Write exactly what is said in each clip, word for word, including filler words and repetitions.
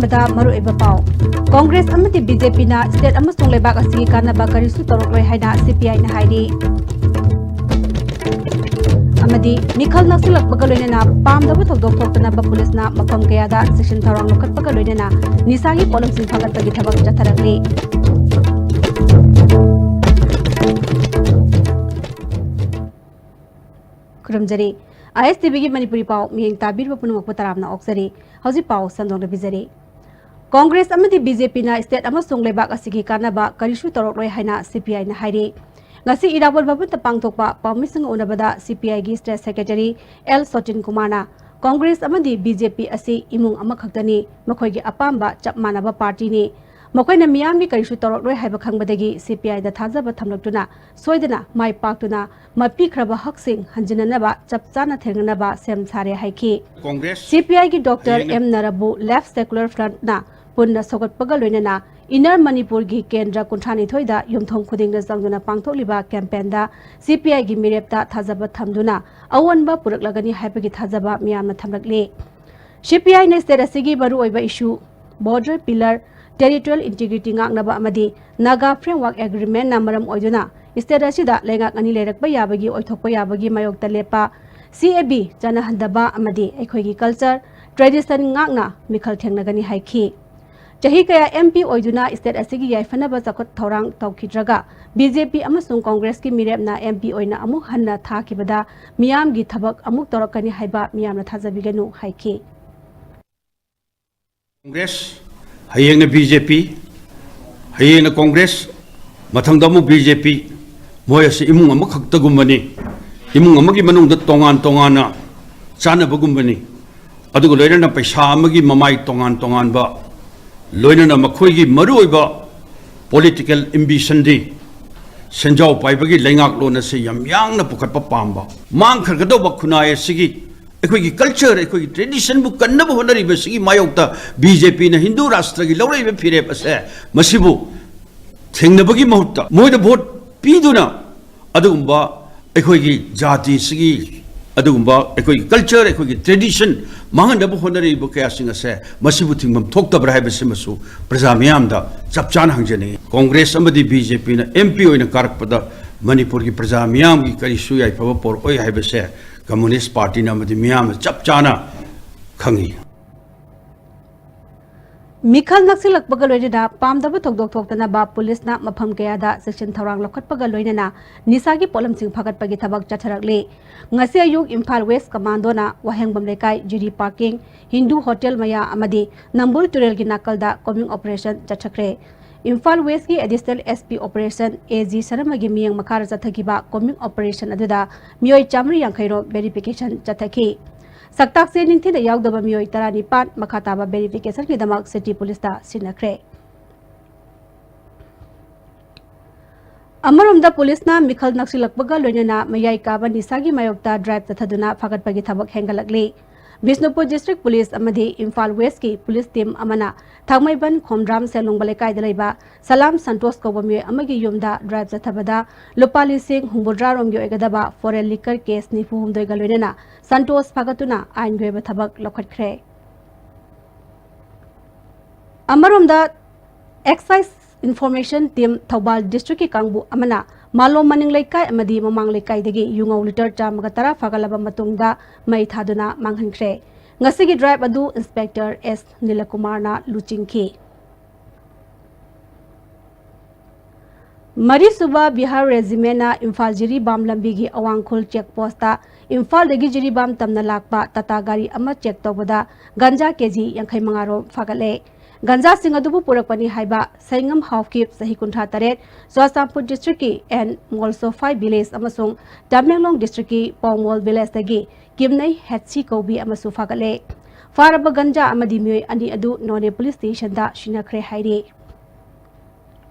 ꯗ ꯃꯔꯨꯑꯣꯏꯕ ꯄꯥꯎ꯫ ꯀꯣꯡꯒ꯭ꯔꯦꯁ ꯑꯃꯗꯤ ꯕꯤ ꯖꯦ ꯄꯤꯅ ꯁ꯭ꯇꯦꯠ ꯑꯃꯁꯨꯡ ꯂꯩꯕꯥꯛ ꯑꯁꯤꯒꯤ ꯀꯥꯟꯅꯕ ꯀꯔꯤꯁꯨ ꯇꯧꯔꯛꯂꯣꯏ ꯍꯥꯏꯅ ꯁꯤ ꯄꯤ ꯑꯥꯏꯅ ꯍꯥꯏꯔꯤ꯫ ꯑꯃꯗꯤ ꯃꯤꯈꯜ ꯅꯛꯁꯤꯜꯂꯛꯄꯒ ꯂꯣꯏꯅꯅ ꯄꯥꯝꯗꯕ ꯊꯧꯗꯣꯛ ꯊꯣꯛꯇꯅꯕ ꯄꯨꯂꯤꯁꯅ ꯃꯐꯝ ꯀꯌꯥꯗ ꯆꯦꯛꯁꯤꯟ ꯊꯧꯔꯥꯡ ꯂꯧꯈꯠꯄꯒ ꯂꯣꯏꯅꯅ ꯅꯤꯁꯥꯒꯤ ꯄꯣꯠꯂꯝꯁꯤꯡ ꯐꯥꯒꯠꯄꯒꯤ ꯊꯕꯛ ꯆꯠꯊꯔꯛꯂꯤ꯫ ꯈꯨꯔꯨꯝꯖꯔꯤ꯫ ꯑꯥꯏ ꯑꯦꯁ ꯇꯤ ꯚꯤꯒꯤ ꯃꯅꯤꯄꯨꯔꯤ ꯄꯥꯎ ꯃꯤꯠꯌꯦꯡ ꯇꯥꯕꯤꯔꯤꯕ ꯄꯨꯝꯅꯃꯛꯄꯨ ꯇꯔꯥꯝꯅ ꯑꯣꯛꯆꯔꯤ꯫ ꯍꯧꯖꯤꯛ ꯄꯥꯎ ꯁꯟꯗꯣꯛꯅ ꯄꯤꯖꯔꯤ꯫ ꯀꯣꯡꯒ꯭ꯔꯦꯁ ꯑꯃꯗꯤ ꯕꯤ ꯖꯦ ꯄꯤꯅ ꯁ꯭ꯇꯦꯠ ꯑꯃꯁꯨꯡ ꯂꯩꯕꯥꯛ ꯑꯁꯤꯒꯤ ꯀꯥꯟꯅꯕ ꯀꯔꯤꯁꯨ ꯇꯧꯔꯛꯂꯣꯏ ꯍꯥꯏꯅ ꯁꯤ ꯄꯤ ꯑꯥꯏꯅ ꯍꯥꯏꯔꯤ꯫ ꯉꯁꯤ ꯏꯔꯥꯕꯣꯠ ꯚꯕꯟꯗ ꯄꯥꯡꯊꯣꯛꯄ ꯄꯥꯎꯃꯤꯁꯤꯡꯒ ꯎꯅꯕꯗ ꯁꯤ ꯄꯤ ꯑꯥꯏꯒꯤ ꯁ꯭ꯇꯦꯠ ꯁꯦꯀ꯭ꯔꯦꯇꯔꯤ ꯑꯦꯜ ꯁꯣꯇꯤꯟ ꯀꯨꯃꯥꯔꯅ ꯀꯣꯡꯒ꯭ꯔꯦꯁ ꯑꯃꯗꯤ ꯕꯤ ꯖꯦ ꯄꯤ ꯑꯁꯤ ꯏꯃꯨꯡ ꯑꯃꯈꯛꯇꯅꯤ, ꯃꯈꯣꯏꯒꯤ ꯑꯄꯥꯝꯕ ꯆꯞ ꯃꯥꯟꯅꯕ ꯄꯥꯔꯇꯤꯅꯤ꯫ ꯃꯈꯣꯏꯅ ꯃꯤꯌꯥꯝꯒꯤ ꯀꯔꯤꯁꯨ ꯇꯧꯔꯛꯂꯣꯏ ꯍꯥꯏꯕ ꯈꯪꯕꯗꯒꯤ ꯁꯤ ꯄꯤ ꯑꯥꯏꯗ ꯊꯥꯖꯕ ꯊꯝꯂꯛꯇꯨꯅ ꯁꯣꯏꯗꯅ ꯃꯥꯏ ꯄꯥꯛꯇꯨꯅ ꯃꯄꯤꯈ꯭ꯔꯕ ꯍꯛꯁꯤꯡ ꯍꯟꯖꯤꯟꯅꯅꯕ ꯆꯞ ꯆꯥꯅ ꯊꯦꯡꯅꯅꯕ ꯁꯦꯝ ꯁꯥꯔꯦ ꯍꯥꯏꯈꯤ꯫ ꯀꯣꯡꯒ꯭ꯔꯦꯁ ꯁꯤ ꯄꯤ ꯑꯥꯏꯒꯤ ꯗꯣꯛꯇꯔ ꯍꯌꯦꯡꯅ ꯑꯦꯝ ꯅꯔꯥꯕꯨ ꯂꯦꯐ ꯁꯦꯀꯨꯂꯔ ꯐ꯭ꯔꯟꯠꯅ ꯄꯨꯟꯅ ꯁꯧꯒꯠꯄꯒ ꯂꯣꯏꯅꯅ ꯏꯟꯅꯔ ꯃꯅꯤꯄꯨꯔꯒꯤ ꯀꯦꯟꯗ꯭ꯔ ꯀꯨꯟꯊ꯭ꯔꯥꯅꯤꯊꯣꯏꯗ ꯌꯨꯝꯊꯣꯡ ꯈꯨꯗꯤꯡꯗ ꯆꯪꯗꯨꯅ ꯄꯥꯡꯊꯣꯛꯂꯤꯕ ꯀꯦꯝꯄꯦꯟꯗ ꯁꯤ ꯄꯤ ꯑꯥꯏꯒꯤ ꯃꯤꯔꯦꯞꯇ ꯊꯥꯖꯕ ꯊꯝꯗꯨꯅ ꯑꯑꯣꯟꯕ ꯄꯨꯔꯛꯂꯒꯅꯤ ꯍꯥꯏꯕꯒꯤ ꯊꯥꯖꯕ ꯃꯤꯌꯥꯝꯅ ꯊꯝꯂꯛꯂꯤ꯫ ꯁꯤ ꯄꯤ ꯑꯥꯏꯅ ꯁ꯭ꯇꯦꯠ ꯑꯁꯤꯒꯤ ꯃꯔꯨꯑꯣꯏꯕ ꯏꯁꯨ, ꯕꯣꯔꯗꯔ ꯄꯤꯂꯔ, ꯇꯦꯔꯤꯇꯣꯔꯤꯌꯦꯜ ꯏꯟꯇꯤꯒ꯭ꯔꯤꯇꯤ ꯉꯥꯛꯅꯕ ꯑꯃꯗꯤ ꯅꯥꯒꯥ ꯐ꯭ꯔꯦꯝꯋꯥꯔꯛ ꯑꯦꯒ꯭ꯔꯤꯃꯦꯟꯅ ꯃꯔꯝ ꯑꯣꯏꯗꯨꯅ ꯁ꯭ꯇꯦꯠ ꯑꯁꯤꯗ ꯂꯩꯉꯥꯛ ꯑꯅꯤ ꯂꯩꯔꯛꯄ ꯌꯥꯕꯒꯤ ꯑꯣꯏꯊꯣꯛꯄ ꯌꯥꯕꯒꯤ ꯃꯥꯌꯣꯛꯇ ꯂꯦꯞꯄ ꯁꯤ ꯑꯦ ꯕꯤ ꯆꯠꯅꯍꯟꯗꯕ ꯑꯃꯗꯤ ꯑꯩꯈꯣꯏꯒꯤ ꯀꯜꯆꯔ, ꯇ꯭ꯔꯦꯗꯤꯁꯟ ꯉꯥꯛꯅ ꯃꯤꯈꯜ ꯊꯦꯡꯅꯒꯅꯤ ꯍꯥꯏꯈꯤ꯫ ꯆꯍꯤ ꯀꯌꯥ ꯑꯦꯝ ꯄꯤ ꯑꯣꯏꯗꯨꯅ ꯁ꯭ꯇꯦꯠ ꯑꯁꯤꯒꯤ ꯌꯥꯏꯐꯅꯕ ꯆꯥꯎꯈꯠ ꯊꯧꯔꯥꯡ ꯇꯧꯈꯤꯗ꯭ꯔꯒ ꯕꯤ ꯖꯦ ꯄꯤ ꯑꯃꯁꯨꯡ ꯀꯣꯡꯒ꯭ꯔꯦꯁꯀꯤ ꯃꯤꯔꯦꯞꯅ ꯑꯦꯝ ꯄꯤ ꯑꯣꯏꯅ ꯑꯃꯨꯛ ꯍꯟꯅ ꯊꯥꯈꯤꯕꯗ ꯃꯤꯌꯥꯝꯒꯤ ꯊꯕꯛ ꯑꯃꯨꯛ ꯇꯧꯔꯛꯀꯅꯤ ꯍꯥꯏꯕ ꯃꯤꯌꯥꯝꯅ ꯊꯥꯖꯕꯤꯒꯅꯨ ꯍꯥꯏꯈꯤ꯫ ꯀꯣꯡꯒ꯭ꯔꯦꯁ, ꯍꯌꯦꯡꯅ ꯕꯤ ꯖꯦ ꯄꯤ, ꯍꯌꯦꯡꯅ ꯀꯣꯡꯒ꯭ꯔꯦꯁ, ꯃꯊꯪꯗ ꯑꯃꯨꯛ ꯕꯤ ꯖꯦ ꯄꯤ, ꯃꯣꯏ ꯑꯁꯤ ꯏꯃꯨꯡ ꯑꯃꯈꯛꯇꯒꯨꯝꯕꯅꯤ꯫ ꯏꯃꯨꯡ ꯑꯃꯒꯤ ꯃꯅꯨꯡꯗ ꯇꯣꯉꯥꯟ ꯇꯣꯉꯥꯟꯅ ꯆꯥꯅꯕꯒꯨꯝꯕꯅꯤ꯫ ꯑꯗꯨꯒ ꯂꯣꯏꯅꯅ ꯄꯩꯁꯥ ꯑꯃꯒꯤ ꯃꯃꯥꯏ ꯇꯣꯉꯥꯟ ꯇꯣꯉꯥꯟꯕ, ꯂꯣꯏꯅꯅ ꯃꯈꯣꯏꯒꯤ ꯃꯔꯨꯑꯣꯏꯕ ꯄꯣꯂꯤꯇꯤꯀꯦꯜ ꯑꯦꯝꯕꯤꯁꯟꯗꯤ ꯁꯦꯟꯖꯥꯎ ꯄꯥꯏꯕꯒꯤ ꯂꯩꯉꯥꯛꯂꯣꯟ ꯑꯁꯤ ꯌꯥꯝ ꯌꯥꯡꯅ ꯄꯨꯈꯠꯄ ꯄꯥꯝꯕ꯫ ꯃꯥꯡꯈ꯭ꯔꯒꯗꯧꯕ ꯈꯨꯟꯅꯥꯏ ꯑꯁꯤꯒꯤ ꯑꯩꯈꯣꯏꯒꯤ ꯀꯜꯆꯔ, ꯑꯩꯈꯣꯏꯒꯤ ꯇ꯭ꯔꯦꯗꯤꯁꯟꯕꯨ ꯀꯟꯅꯕ ꯍꯣꯠꯅꯔꯤꯕꯁꯤꯒꯤ ꯃꯥꯌꯣꯛꯇ ꯕꯤ ꯖꯦ ꯄꯤꯅ ꯍꯤꯟꯗꯨ ꯔꯥꯁꯇ꯭ꯔꯒꯤ ꯂꯧꯔꯛꯏꯕ ꯐꯤꯔꯦꯞ ꯑꯁꯦ, ꯃꯁꯤꯕꯨ ꯊꯦꯡꯅꯕꯒꯤ ꯃꯍꯨꯠꯇ ꯃꯣꯏꯗ ꯚꯣꯠ ꯄꯤꯗꯨꯅ ꯑꯗꯨꯒꯨꯝꯕ ꯑꯩꯈꯣꯏꯒꯤ ꯖꯥꯇꯤꯁꯤꯒꯤ ꯑꯗꯨꯒꯨꯝꯕ ꯑꯩꯈꯣꯏꯒꯤ ꯀꯜꯆꯔ, ꯑꯩꯈꯣꯏꯒꯤ ꯇ꯭ꯔꯦꯗꯤꯁꯟ ꯃꯥꯡꯍꯟꯅꯕ ꯍꯣꯠꯅꯔꯛꯏꯕ ꯀꯌꯥꯁꯤꯡ ꯑꯁꯦ ꯃꯁꯤꯕꯨ ꯊꯤꯡꯐꯝ ꯊꯣꯛꯇꯕ꯭ꯔꯥ ꯍꯥꯏꯕꯁꯤꯃꯁꯨ ꯄ꯭ꯔꯖꯥ ꯃꯤꯌꯥꯝꯗ ꯆꯞ ꯆꯥꯅ ꯍꯪꯖꯅꯤꯡꯏ꯫ ꯀꯣꯡꯒ꯭ꯔꯦꯁ ꯑꯃꯗꯤ ꯕꯤ ꯖꯦ ꯄꯤꯅ ꯑꯦꯝ ꯄꯤ ꯑꯣꯏꯅ ꯀꯥꯔꯛꯄꯗ ꯃꯅꯤꯄꯨꯔꯒꯤ ꯄ꯭ꯔꯖꯥ ꯃꯤꯌꯥꯝꯒꯤ ꯀꯔꯤꯁꯨ ꯌꯥꯏꯐꯕ ꯄꯣꯔꯛꯑꯣꯏ ꯍꯥꯏꯕꯁꯦ ꯀꯝꯃꯨꯅꯤꯁ ꯄꯥꯔꯇꯤꯅ ꯑꯃꯗꯤ ꯃꯤꯌꯥꯝꯅ ꯆꯞ ꯆꯥꯅ ꯈꯪꯏ꯫ ꯃꯤꯈꯜ ꯅꯛꯁꯤꯜꯂꯛꯄꯒ ꯂꯣꯏꯅꯅ ꯄꯥꯝꯗꯕ ꯊꯧꯗꯣꯛ ꯊꯣꯛꯇꯅꯕ ꯄꯨꯂꯤꯁꯅ ꯃꯐꯝ ꯀꯌꯥꯗ ꯆꯦꯛꯁꯤꯟ ꯊꯧꯔꯥꯡ ꯂꯧꯈꯠꯄꯒ ꯂꯣꯏꯅꯅ ꯅꯤꯁꯥꯒꯤ ꯄꯣꯠꯂꯝꯁꯤꯡ ꯐꯥꯒꯠꯄꯒꯤ ꯊꯕꯛ ꯆꯠꯊꯔꯛꯂꯤ꯫ ꯉꯁꯤ ꯑꯌꯨꯛ ꯏꯝꯐꯥꯜ ꯋꯦꯁ ꯀꯃꯥꯟꯗꯣꯅ ꯋꯥꯍꯦꯡꯕꯝ ꯂꯩꯀꯥꯏ, ꯖꯤꯔꯤ ꯄꯥꯔꯀꯤꯡ, ꯍꯤꯟꯗꯨ ꯍꯣꯇꯦꯜ ꯃꯌꯥ ꯑꯃꯗꯤ ꯅꯝꯕꯨꯜ ꯇꯨꯔꯦꯜꯒꯤ ꯅꯥꯀꯜꯗ ꯀꯣꯝꯕꯤꯡ ꯑꯣꯄꯔꯦꯁꯟ ꯆꯠꯊꯈ꯭ꯔꯦ꯫ ꯏꯝꯐꯥꯜ ꯋꯦꯁꯀꯤ additional S P operation A G ꯁꯔꯃꯒꯤ ꯃꯤꯠꯌꯦꯡ ꯃꯈꯥꯗ ꯆꯠꯊꯈꯤꯕ ꯀꯣꯝꯕꯤꯡ ꯑꯣꯄꯔꯦꯁꯟ ꯑꯗꯨꯗ ꯃꯤꯑꯣꯏ ꯆꯥꯃꯔꯤ ꯌꯥꯡꯈꯩ ꯔꯣꯝ ꯚꯦꯔꯤꯐꯤꯀꯦꯁꯟ ꯆꯠꯊꯈꯤ꯫ ꯁꯛꯇꯥꯛꯁꯦ ꯅꯤꯡꯊꯤꯅ ꯌꯥꯎꯗꯕ ꯃꯤꯑꯣꯏ ꯇꯔꯥꯅꯤꯄꯥꯟ ꯃꯈꯥ ꯇꯥꯕ ꯚꯦꯔꯤꯐꯤꯀꯦꯁꯟꯒꯤꯗꯃꯛ ꯁꯤꯇꯤ ꯄꯨꯂꯤꯁꯇ ꯁꯤꯟꯅꯈ꯭ꯔꯦ꯫ ꯑꯃꯔꯣꯝꯗ ꯄꯨꯂꯤꯁꯅ ꯃꯤꯈꯜ ꯅꯛꯁꯤꯜꯂꯛꯄꯒ ꯂꯣꯏꯅꯅ ꯃꯌꯥꯏ ꯀꯥꯕ ꯅꯤꯁꯥꯒꯤ ꯃꯥꯌꯣꯛꯇ ꯗ꯭ꯔꯥꯏꯚ ꯆꯠꯊꯗꯨꯅ ꯐꯥꯒꯠꯄꯒꯤ ꯊꯕꯛ ꯍꯦꯟꯒꯠꯂꯛꯂꯤ꯫ ꯕꯤꯁꯅꯨꯄꯨꯔ ꯗꯤꯁꯇ꯭ꯔꯤꯛ ꯄꯨꯂꯤꯁ ꯑꯃꯗꯤ ꯏꯝꯐꯥꯜ ꯋꯦꯁꯀꯤ ꯄꯨꯂꯤꯁ ꯇꯤꯝ ꯑꯃꯅ ꯊꯥꯡꯃꯩꯕꯟ ꯈꯣꯝꯗ꯭ꯔꯥꯝ ꯁꯦꯂꯣꯡꯕ ꯂꯩꯀꯥꯏꯗ ꯂꯩꯕ ꯁꯂꯥꯝ ꯁꯟꯇꯣꯁ ꯀꯧꯕ ꯃꯤꯑꯣꯏ ꯑꯃꯒꯤ ꯌꯨꯝꯗ ꯗ꯭ꯔꯥꯏꯚ ꯆꯠꯊꯕꯗ ꯂꯨꯄꯥ ꯂꯤꯁꯤꯡ ꯍꯨꯝꯐꯨꯇꯔꯥ ꯔꯣꯝꯒꯤ ꯑꯣꯏꯒꯗꯕ ꯐꯣꯔꯦꯟ ꯂꯤꯀꯔ ꯀꯦꯁ ꯅꯤꯐꯨ ꯍꯨꯝꯗꯣꯏꯒ ꯂꯣꯏꯅꯅ ꯁꯟꯇꯣꯁ ꯐꯥꯒꯠꯇꯨꯅ ꯑꯥꯏꯟꯒꯤ ꯑꯣꯏꯕ ꯊꯕꯛ ꯂꯧꯈꯠꯈ꯭ꯔꯦ꯫ ꯑꯃꯔꯣꯝꯗ, ꯑꯦꯛꯁꯥꯏꯖ ꯏꯟꯐꯣꯔꯃꯦꯁꯟ ꯇꯤꯝ ꯊꯧꯕꯥꯜ ꯗꯤꯁꯇ꯭ꯔꯤꯛꯀꯤ ꯀꯥꯡꯕꯨ ꯑꯃꯅ ꯃꯥꯂꯣꯝ ꯃꯅꯤꯡ ꯂꯩꯀꯥꯏ ꯑꯃꯗꯤ ꯃꯃꯥꯡ ꯂꯩꯀꯥꯏꯗꯒꯤ ꯌꯨꯉꯧ ꯂꯤꯇꯔ ꯆꯥꯝꯃꯒ ꯇꯔꯥ ꯐꯥꯒꯠꯂꯕ ꯃꯇꯨꯡꯗ ꯃꯩ ꯊꯥꯗꯨꯅ ꯃꯥꯡꯍꯟꯈ꯭ꯔꯦ꯫ ꯉꯁꯤꯒꯤ ꯗ꯭ꯔꯥꯏꯚ ꯑꯗꯨ ꯏꯟꯁꯄꯦꯛꯇꯔ ꯑꯦꯁ ꯅꯤꯂꯀꯨꯃꯥꯔꯅ ꯂꯨꯆꯤꯡꯈꯤ꯫ ꯃꯔꯤꯁꯨꯕ ꯕꯤꯍꯥꯔ ꯔꯦꯖꯤꯃꯦꯟꯅ ꯏꯝꯐꯥꯜ ꯖꯤꯔꯤꯕꯥꯝ ꯂꯝꯕꯤꯒꯤ ꯑꯋꯥꯡꯈꯨꯜ ꯆꯦꯛ ꯄꯣꯁꯇ ꯏꯝꯐꯥꯜꯗꯒꯤ ꯖꯤꯔꯤꯕꯥꯝ ꯇꯝꯅ ꯂꯥꯛꯄ ꯇꯥꯇꯥ ꯒꯥꯔꯤ ꯑꯃ ꯆꯦꯛ ꯇꯧꯕꯗ ꯒꯟꯖꯥ ꯀꯦꯖꯤ ꯌꯥꯡꯈꯩ ꯃꯉꯥ ꯔꯣꯝ ꯐꯥꯒꯠꯂꯦ꯫ ꯒꯟꯖꯥꯁꯤꯡ ꯑꯗꯨꯕꯨ ꯄꯨꯔꯛꯄꯅꯤ ꯍꯥꯏꯕ ꯁꯩꯉꯝ ꯍꯥꯎꯀꯤꯞ, ꯆꯍꯤ ꯀꯨꯟꯊ꯭ꯔꯥ ꯇꯔꯦꯠ, ꯆꯨꯔꯆꯥꯟꯄꯨꯔ ꯗꯤꯁꯇ꯭ꯔꯤꯛꯀꯤ ꯑꯦꯟ ꯃꯣꯜꯁꯣꯐꯥꯏ ꯚꯤꯂꯦꯖ ꯑꯃꯁꯨꯡ ꯇꯃꯦꯡꯂꯣꯡ ꯗꯤꯁꯇ꯭ꯔꯤꯛꯀꯤ ꯄꯥꯎꯃꯣꯜ ꯚꯤꯂꯦꯖꯇꯒꯤ ꯀꯤꯝꯅꯩ ꯍꯦꯠꯁꯤ ꯀꯧꯕꯤ ꯑꯃꯁꯨ ꯐꯥꯒꯠꯂꯦ꯫ ꯐꯥꯔꯕ ꯒꯟꯖꯥ ꯑꯃꯗꯤ ꯃꯤꯑꯣꯏ ꯑꯅꯤ ꯑꯗꯨ ꯅꯣꯅꯦ ꯄꯨꯂꯤꯁ ꯁ꯭ꯇꯦꯁꯟꯗ ꯁꯤꯟꯅꯈ꯭ꯔꯦ ꯍꯥꯏꯔꯤ꯫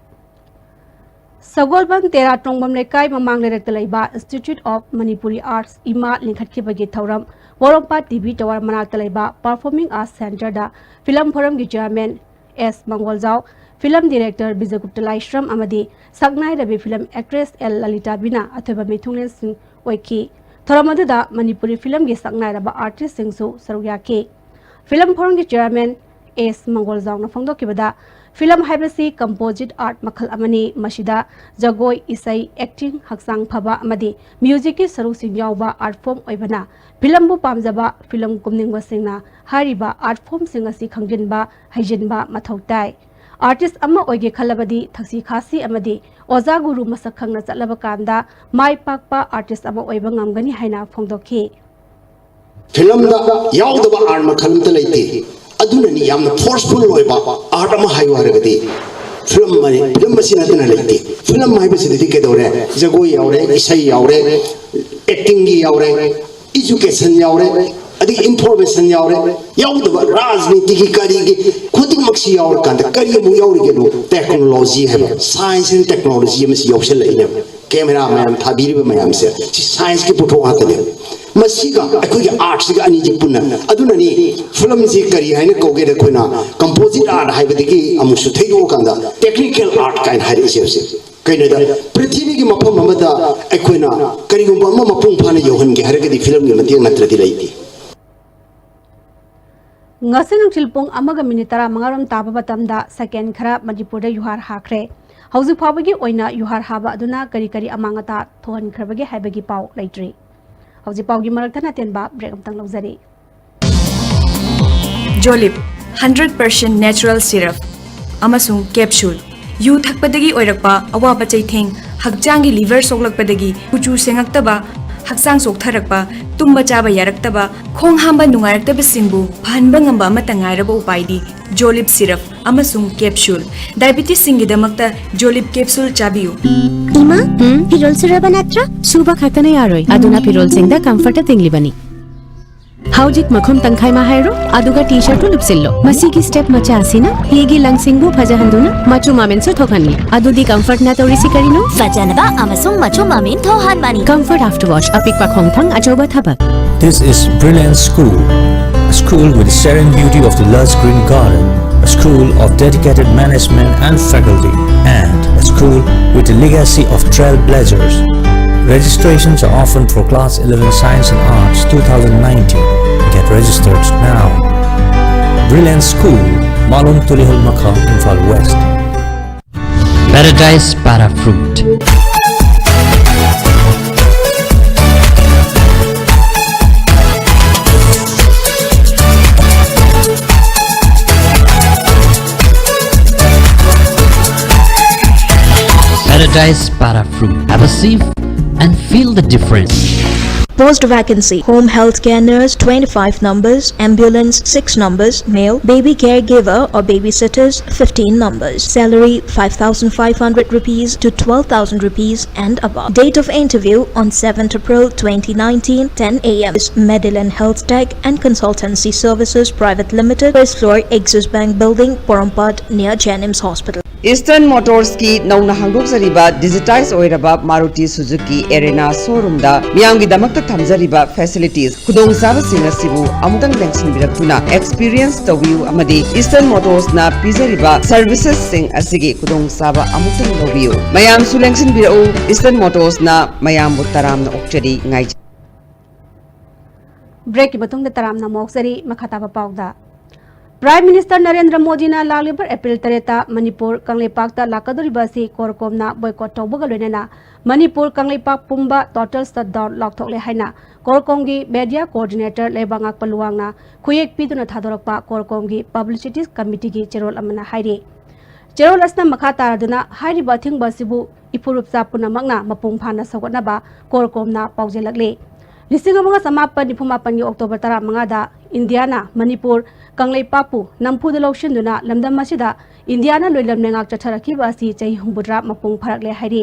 ꯁꯒꯣꯜꯕꯟ ꯇꯦꯔꯥ ꯇꯣꯡꯕꯝ ꯂꯩꯀꯥꯏ ꯃꯃꯥꯡ ꯂꯩꯔꯛꯇ ꯂꯩꯕ Institute of Manipuri Arts, ꯏꯃꯥ, ꯂꯤꯡꯈꯠꯈꯤꯕꯒꯤ ꯊꯧꯔꯝ ꯄꯣꯔꯣꯝꯄꯥꯠ ꯇꯤ ꯚꯤ ꯇꯋꯥꯔ ꯃꯅꯥꯛꯇ ꯂꯩꯕ Performing Arts Centreꯗ ꯐꯤꯂꯝ ꯐꯣꯔꯝꯒꯤ ꯆꯤꯌꯥꯔꯃꯦꯟ ꯑꯦꯁ ꯃꯪꯒꯣꯜꯖꯥꯎ, ꯐꯤꯂꯝ ꯗꯤꯔꯦꯛꯇꯔ ꯕꯤꯖꯌꯒꯨꯞꯇ ꯂꯥꯏꯁ꯭ꯔꯝ ꯑꯃꯗꯤ ꯁꯛꯅꯥꯏꯔꯕꯤ ꯐꯤꯂꯝ ꯑꯦꯛꯇ꯭ꯔꯦꯁ ꯑꯦꯜ ꯂꯂꯤꯇꯥꯕꯤꯅ ꯑꯊꯣꯏꯕ ꯃꯤꯊꯨꯡꯂꯦꯟꯁꯤꯡ ꯑꯣꯏꯈꯤ꯫ ꯊꯧꯔꯝ ꯑꯗꯨꯗ ꯃꯅꯤꯄꯨꯔꯤ ꯐꯤꯂꯝꯒꯤ ꯁꯛꯅꯥꯏꯔꯕ ꯑꯥꯔꯇꯤꯁꯁꯤꯡꯁꯨ ꯁꯔꯨꯛ ꯌꯥꯈꯤ꯫ ꯐꯤꯂꯝ ꯐꯣꯔꯝꯒꯤ ꯆꯤꯌꯔꯃꯦꯟ ꯑꯦꯁ ꯃꯪꯒꯣꯜꯖꯥꯎꯅ ꯐꯣꯡꯗꯣꯛꯈꯤꯕꯗ, ꯐꯤꯂꯝ ꯍꯥꯏꯕꯁꯤ ꯀꯝꯄꯣꯖꯤꯠ ꯑꯥꯔꯠ ꯃꯈꯜ ꯑꯃꯅꯤ꯫ ꯃꯁꯤꯗ ꯖꯒꯣꯏ, ꯏꯁꯩ, ꯑꯦꯛꯇꯤꯡ, ꯍꯛꯆꯥꯡ ꯐꯕ ꯑꯃꯗꯤ ꯃ꯭ꯌꯨꯖꯤꯛꯀꯤ ꯁꯔꯨꯛꯁꯤꯡ ꯌꯥꯎꯕ ꯑꯥꯔꯠ ꯐꯣꯔꯝ ꯑꯣꯏꯕꯅ, ꯐꯤꯂꯝꯕꯨ ꯄꯥꯝꯖꯕ ꯐꯤꯂꯝ ꯀꯨꯝꯅꯤꯡꯕꯁꯤꯡꯅ ꯍꯥꯏꯔꯤꯕ ꯑꯥꯔꯠ ꯐꯣꯔꯝꯁꯤꯡ ꯑꯁꯤ ꯈꯪꯖꯤꯟꯕ, ꯍꯩꯖꯤꯟꯕ ꯃꯊꯧ ꯇꯥꯏ꯫ ꯑꯥꯔꯇꯤꯁ ꯑꯃ ꯑꯣꯏꯒꯦ ꯈꯜꯂꯕꯗꯤ ꯊꯛꯁꯤ ꯈꯥꯁꯤ ꯑꯃꯗꯤ ꯑꯣꯖꯥ ꯒꯨꯔꯨ ꯃꯁꯛ ꯈꯪꯅ ꯆꯠꯂꯕ ꯀꯥꯟꯗ ꯃꯥꯏ ꯄꯥꯛꯄ ꯑꯥꯔꯇꯤꯁ ꯑꯃ ꯑꯣꯏꯕ ꯉꯝꯒꯅꯤ ꯍꯥꯏꯅ ꯐꯣꯡꯗꯣꯛꯈꯤ꯫ ꯐꯤꯂꯝꯗ ꯌꯥꯎꯗꯕ ꯑꯥꯔꯠ ꯃꯈꯜ ꯑꯃꯇ ꯂꯩꯇꯦ꯫ ꯑꯗꯨꯅꯅꯤ ꯌꯥꯝꯅ ꯐꯣꯔꯁꯐꯨꯜ ꯑꯣꯏꯕ ꯑꯥꯔꯠ ꯑꯃ ꯍꯥꯏꯌꯨ ꯍꯥꯏꯔꯒꯗꯤ ꯐꯤꯂꯝ ꯑꯃꯅꯤ꯫ ꯐꯤꯂꯝ ꯑꯁꯤ ꯅꯠꯇꯅ ꯂꯩꯇꯦ꯫ ꯐꯤꯂꯝ ꯍꯥꯏꯕꯁꯤꯗꯗꯤ ꯀꯩꯗꯧꯔꯦ? ꯖꯒꯣꯏ ꯌꯥꯎꯔꯦ, ꯏꯁꯩ ꯌꯥꯎꯔꯦ, ꯑꯦꯛꯇꯤꯡꯒꯤ ꯌꯥꯎꯔꯦ, ꯏꯖꯨꯀꯦꯁꯟ ꯌꯥꯎꯔꯦ, ꯑꯗꯒꯤ ꯏꯟꯐꯣꯔꯃꯦꯁꯟ ꯌꯥꯎꯔꯦ꯫ ꯌꯥꯎꯗꯕ ꯔꯥꯖꯅꯤꯇꯤꯒꯤ ꯀꯔꯤꯒꯤ ꯈꯨꯗꯤꯡꯃꯛꯁꯤ ꯌꯥꯎꯔꯀꯥꯟꯗ ꯀꯔꯤ ꯑꯃꯨꯛ ꯌꯥꯎꯔꯤꯒꯦꯗꯣ? ꯇꯦꯛꯅꯣꯂꯣꯖꯤ ꯍꯥꯏꯕ, ꯁꯥꯏꯟꯁ ꯑꯦꯟ ꯇꯦꯛꯅꯣꯂꯣꯖꯤ ꯑꯃꯁꯤ ꯌꯥꯎꯁꯜꯂꯛꯏꯅꯦꯕ꯫ ꯀꯦꯃꯦꯔꯥ ꯃꯌꯥꯝ ꯊꯥꯕꯤꯔꯤꯕ ꯃꯌꯥꯝꯁꯦ ꯁꯤ ꯁꯥꯏꯟꯁꯀꯤ ꯄꯣꯠꯊꯣꯛ ꯉꯥꯛꯇꯅꯦꯕ꯫ ꯃꯁꯤꯒ ꯑꯩꯈꯣꯏꯒꯤ ꯑꯥꯔꯠꯁꯤꯒ ꯑꯅꯤꯁꯦ ꯄꯨꯟꯅ, ꯑꯗꯨꯅꯅꯤ ꯐꯤꯂꯝꯁꯤ ꯀꯔꯤ ꯍꯥꯏꯅ ꯀꯧꯒꯦꯗ ꯑꯩꯈꯣꯏꯅ ꯀꯝꯄꯣꯖꯤꯠ ꯑꯥꯔꯠ ꯍꯥꯏꯕꯗꯒꯤ ꯑꯃꯨꯛꯁꯨ ꯊꯩꯗꯣꯛꯑꯀꯥꯟꯗ ꯇꯦꯛꯅꯤꯀꯦꯜ ꯑꯥꯔꯠ ꯀꯥꯏꯅ ꯍꯥꯏꯔꯛꯏꯁꯦ ꯍꯧꯖꯤꯛ꯫ ꯀꯩꯅꯣꯗ ꯄ꯭ꯔꯤꯊꯤꯕꯤꯒꯤ ꯃꯐꯝ ꯑꯃꯗ ꯑꯩꯈꯣꯏꯅ ꯀꯔꯤꯒꯨꯝꯕ ꯑꯃ ꯃꯄꯨꯡ ꯐꯥꯅ ꯌꯧꯍꯟꯒꯦ ꯍꯥꯏꯔꯒꯗꯤ ꯐꯤꯂꯝꯒꯤ ꯃꯇꯦꯡ ꯅꯠꯇ꯭ꯔꯗꯤ ꯂꯩꯇꯦ꯫ ꯉꯁꯤ ꯅꯨꯡꯊꯤꯜ ꯄꯨꯡ ꯑꯃꯒ ꯃꯤꯅꯤꯠ ꯇꯔꯥꯃꯉꯥꯔꯣꯝ ꯇꯥꯕ ꯃꯇꯝꯗ ꯁꯦꯀꯦꯟ ꯈꯔ ꯃꯅꯤꯄꯨꯔꯗ ꯌꯨꯍꯥꯔ ꯍꯥꯈ꯭ꯔꯦ꯫ ꯍꯧꯖꯤꯛ ꯐꯥꯎꯕꯒꯤ ꯑꯣꯏꯅ ꯌꯨꯍꯥꯔ ꯍꯥꯕ ꯑꯗꯨꯅ ꯀꯔꯤ ꯀꯔꯤ ꯑꯃꯥꯡ ꯑꯇꯥ ꯊꯣꯛꯍꯟꯈ꯭ꯔꯕꯒꯦ ꯍꯥꯏꯕꯒꯤ ꯄꯥꯎ ꯂꯩꯇ꯭ꯔꯤ꯫ ꯍꯧꯖꯤꯛ ꯄꯥꯎꯒꯤ ꯃꯔꯛꯇ ꯅꯇꯦꯟꯕ ꯕ꯭ꯔꯦꯛ ꯑꯃꯇꯪ ꯂꯧꯖꯔꯤ꯫ ꯖꯣꯂꯤꯞ ꯍꯟꯗ꯭ꯔꯦꯠ ꯄꯥꯔꯁꯦꯟ ꯅꯦꯆꯔꯦꯜ ꯁꯤꯔꯞ ꯑꯃꯁꯨꯡ ꯀꯦꯞꯁꯨꯜ꯫ ꯌꯨ ꯊꯛꯄꯗꯒꯤ ꯑꯣꯏꯔꯛꯄ ꯑꯋꯥꯕ ꯆꯩꯊꯦꯡ, ꯍꯛꯆꯥꯡꯒꯤ ꯂꯤꯚꯔ ꯁꯣꯛꯂꯛꯄꯗꯒꯤ ꯀꯨꯆꯨ ꯁꯦꯡꯉꯛꯇꯕ, ꯍꯛꯆꯥꯡ ꯆꯣꯛꯊꯔꯛꯄ, ꯇꯨꯝꯕ ꯆꯥꯕ ꯌꯥꯔꯛꯇꯕ, ꯈꯣꯡ ꯍꯥꯝꯕ ꯅꯨꯡꯉꯥꯏꯔꯛꯇꯕꯁꯤꯡꯕꯨ ꯐꯍꯟꯕ ꯉꯝꯕ ꯑꯃꯠꯇ ꯉꯥꯏꯔꯕ ꯎꯄꯥꯏꯗꯤ ꯖꯣꯂꯤꯞ ꯁꯤꯔꯞ ꯑꯃꯁꯨꯡ ꯀꯦꯞꯁꯨꯜ꯫ ꯗꯥꯏꯕꯤꯇꯤꯁꯁꯤꯡꯒꯤꯗꯃꯛꯇ ꯖꯣꯂꯤꯞ ꯀꯦꯞꯁꯨꯜ ꯆꯥꯕꯤꯌꯨ꯫ ꯏꯃꯥ, ꯐꯤꯔꯣꯜ ꯁꯨꯔꯕ ꯅꯠꯇ꯭ꯔꯣ? ꯁꯨꯕ ꯈꯛꯇꯅ ꯌꯥꯔꯣꯏ, ꯑꯗꯨꯅ ꯐꯤꯔꯣꯜꯁꯤꯡꯗ ꯀꯝꯐꯔꯇ ꯇꯤꯡꯂꯤꯕꯅꯤ꯫ ꯍꯧꯖꯤꯛ ꯃꯈꯨꯝ ꯇꯪꯈꯥꯏ ꯃꯥ ꯍꯥꯏꯔꯣ, ꯑꯗꯨꯒ ꯇꯤ ꯁꯔꯠꯇꯨ ꯂꯨꯞꯁꯤꯜꯂꯣ꯫ ꯃꯁꯤꯒꯤ ꯁ꯭ꯇꯦꯞ ꯃꯆꯥ ꯑꯁꯤꯅ ꯐꯤꯒꯤ ꯂꯪꯁꯤꯡꯕꯨ ꯐꯖꯍꯟꯗꯨꯅ ꯃꯆꯨ ꯃꯃꯦꯟꯁꯨ ꯊꯣꯛꯍꯟꯂꯤ꯫ ꯑꯗꯨꯗꯤ ꯀꯝꯐꯔꯠꯅ ꯇꯧꯔꯤꯁꯤ ꯀꯔꯤꯅꯣ? ꯐꯖꯅꯕ ꯑꯃꯁꯨꯡ ꯃꯆꯨ ꯃꯃꯦꯟ ꯊꯣꯛꯍꯟꯕꯅꯤ꯫ ꯀꯝꯐꯔꯠ ꯑꯥꯐꯇꯔ ꯋꯥꯁ, ꯑꯄꯤꯛꯄ ꯈꯣꯡꯊꯥꯡ, ꯑꯆꯧꯕ ꯊꯕꯛ꯫ This is Brilliant School, a school with the serene beauty of the lush green garden, a school of dedicated management and faculty, and a school with a legacy of trailblazers. Registrations are often for Class eleven Science and Arts two thousand nineteen. Get registered now. Brilliant School, Malong Tulihal Makha, Imphal West. Paradise Para Fruit. Paradise Para Fruit. Have a sip and feel the difference. Post vacancy: home healthcare nurse, twenty-five numbers; ambulance, six numbers; male; baby caregiver or babysitters, fifteen numbers. Salary: five thousand five hundred rupees to twelve thousand rupees and above. Date of interview: on seventh April twenty nineteen, ten a m. Medilin Health Tech and Consultancy Services Private Limited, first floor, Axis Bank Building, Porompat, near Jennings Hospital. Eastern Motors ꯀꯤ ꯅꯧꯅ ꯍꯥꯡꯗꯣꯛꯆꯔꯤꯕ digitize ꯑꯣꯏꯔꯕ Maruti Suzuki Arena showroom ꯗ ꯃꯤꯌꯥꯝꯒꯤꯗꯃꯛꯇ ꯊꯝꯖꯔꯤꯕ facilities, ꯈꯨꯗꯣꯡꯆꯥꯕꯁꯤꯡ ꯑꯁꯤꯕꯨ ꯑꯃꯨꯛꯇꯪ ꯂꯦꯡꯁꯤꯟꯕꯤꯔꯛꯇꯨꯅ experience ꯇꯧꯕꯤꯌꯨ ꯑꯃꯗꯤ Eastern Motors ꯅ ꯄꯤꯖꯔꯤꯕ services ꯁꯤꯡ ꯑꯁꯤꯒꯤ ꯈꯨꯗꯣꯡꯆꯥꯕ ꯑꯃꯨꯛꯇꯪ ꯂꯧꯕꯤꯌꯨ꯫ ꯃꯌꯥꯝꯁꯨ ꯂꯦꯡꯁꯤꯟꯕꯤꯔꯛꯎ꯫ Eastern Motors ꯅ ꯃꯌꯥꯝꯕꯨ ꯇꯔꯥꯝꯅ ꯑꯣꯛꯆꯔꯤ, ꯉꯥꯏꯖꯩ꯫ Break ꯀꯤ ꯃꯇꯨꯡꯗ ꯇꯔꯥꯝꯅ ꯑꯃꯨꯛ ꯑꯣꯛꯆꯔꯤ꯫ ꯃꯈꯥ ꯇꯥꯕ ꯄꯥꯎꯗ, Prime Minister ꯅꯔꯦꯟꯗ꯭ꯔ ꯃꯣꯗꯤꯅ ꯂꯥꯛꯂꯤꯕ April ꯇꯔꯦꯠꯇ ꯃꯅꯤꯄꯨꯔ ꯀꯪꯂꯩꯄꯥꯛꯇ ꯂꯥꯛꯀꯗꯧꯔꯤꯕ ꯑꯁꯤ CORCOM ꯅ boycott ꯇꯧꯕꯒ ꯂꯣꯏꯅꯅ ꯃꯅꯤꯄꯨꯔ ꯀꯪꯂꯩꯄꯥꯛ ꯄꯨꯝꯕ total shutdown ꯂꯥꯎꯊꯣꯛꯂꯦ ꯍꯥꯏꯅ CORCOM ꯒꯤ media coordinator ꯂꯩꯕꯥꯛꯉꯥꯛꯄ ꯂꯨꯋꯥꯡꯅ ꯈꯨꯌꯦꯛ ꯄꯤꯗꯨꯅ ꯊꯥꯗꯣꯔꯛꯄ CORCOM ꯒꯤ publicity committee ꯒꯤ ꯆꯦꯔꯣꯜ ꯑꯃꯅ ꯍꯥꯏꯔꯤ꯫ ꯆꯦꯔꯣꯜ ꯑꯁꯤꯅ ꯃꯈꯥ ꯇꯥꯔꯗꯨꯅ ꯍꯥꯏꯔꯤꯕ ꯑꯊꯤꯡꯕ ꯑꯁꯤꯕꯨ ꯏꯐꯨꯔꯨꯞꯆꯥ ꯄꯨꯝꯅꯃꯛꯅ ꯃꯄꯨꯡ ꯐꯥꯅ ꯁꯧꯒꯠꯅꯕ CORCOM ꯅ ꯄꯥꯎꯖꯦꯜꯂꯛꯂꯤ꯫ ꯂꯤꯁꯤꯡ ꯑꯃꯒ ꯆꯃꯥꯄꯟ ꯅꯤꯐꯨ ꯃꯥꯄꯟꯒꯤ October ꯇꯔꯥꯃꯉꯥꯗ ꯏꯟꯗꯤꯌꯥꯅ ꯃꯅꯤꯄꯨꯔ ꯀꯪꯂꯩꯄꯥꯛꯄꯨ ꯅꯝꯐꯨꯗ ꯂꯧꯁꯤꯟꯗꯨꯅ ꯂꯝꯗꯝ ꯑꯁꯤꯗ ꯏꯟꯗꯤꯌꯥꯅ ꯂꯣꯏꯂꯝ ꯂꯩꯉꯥꯛ ꯆꯠꯊꯔꯛꯈꯤꯕ ꯑꯁꯤ ꯆꯍꯤ ꯍꯨꯝꯐꯨꯇꯔꯥ ꯃꯄꯨꯡ ꯐꯥꯔꯛꯂꯦ ꯍꯥꯏꯔꯤ꯫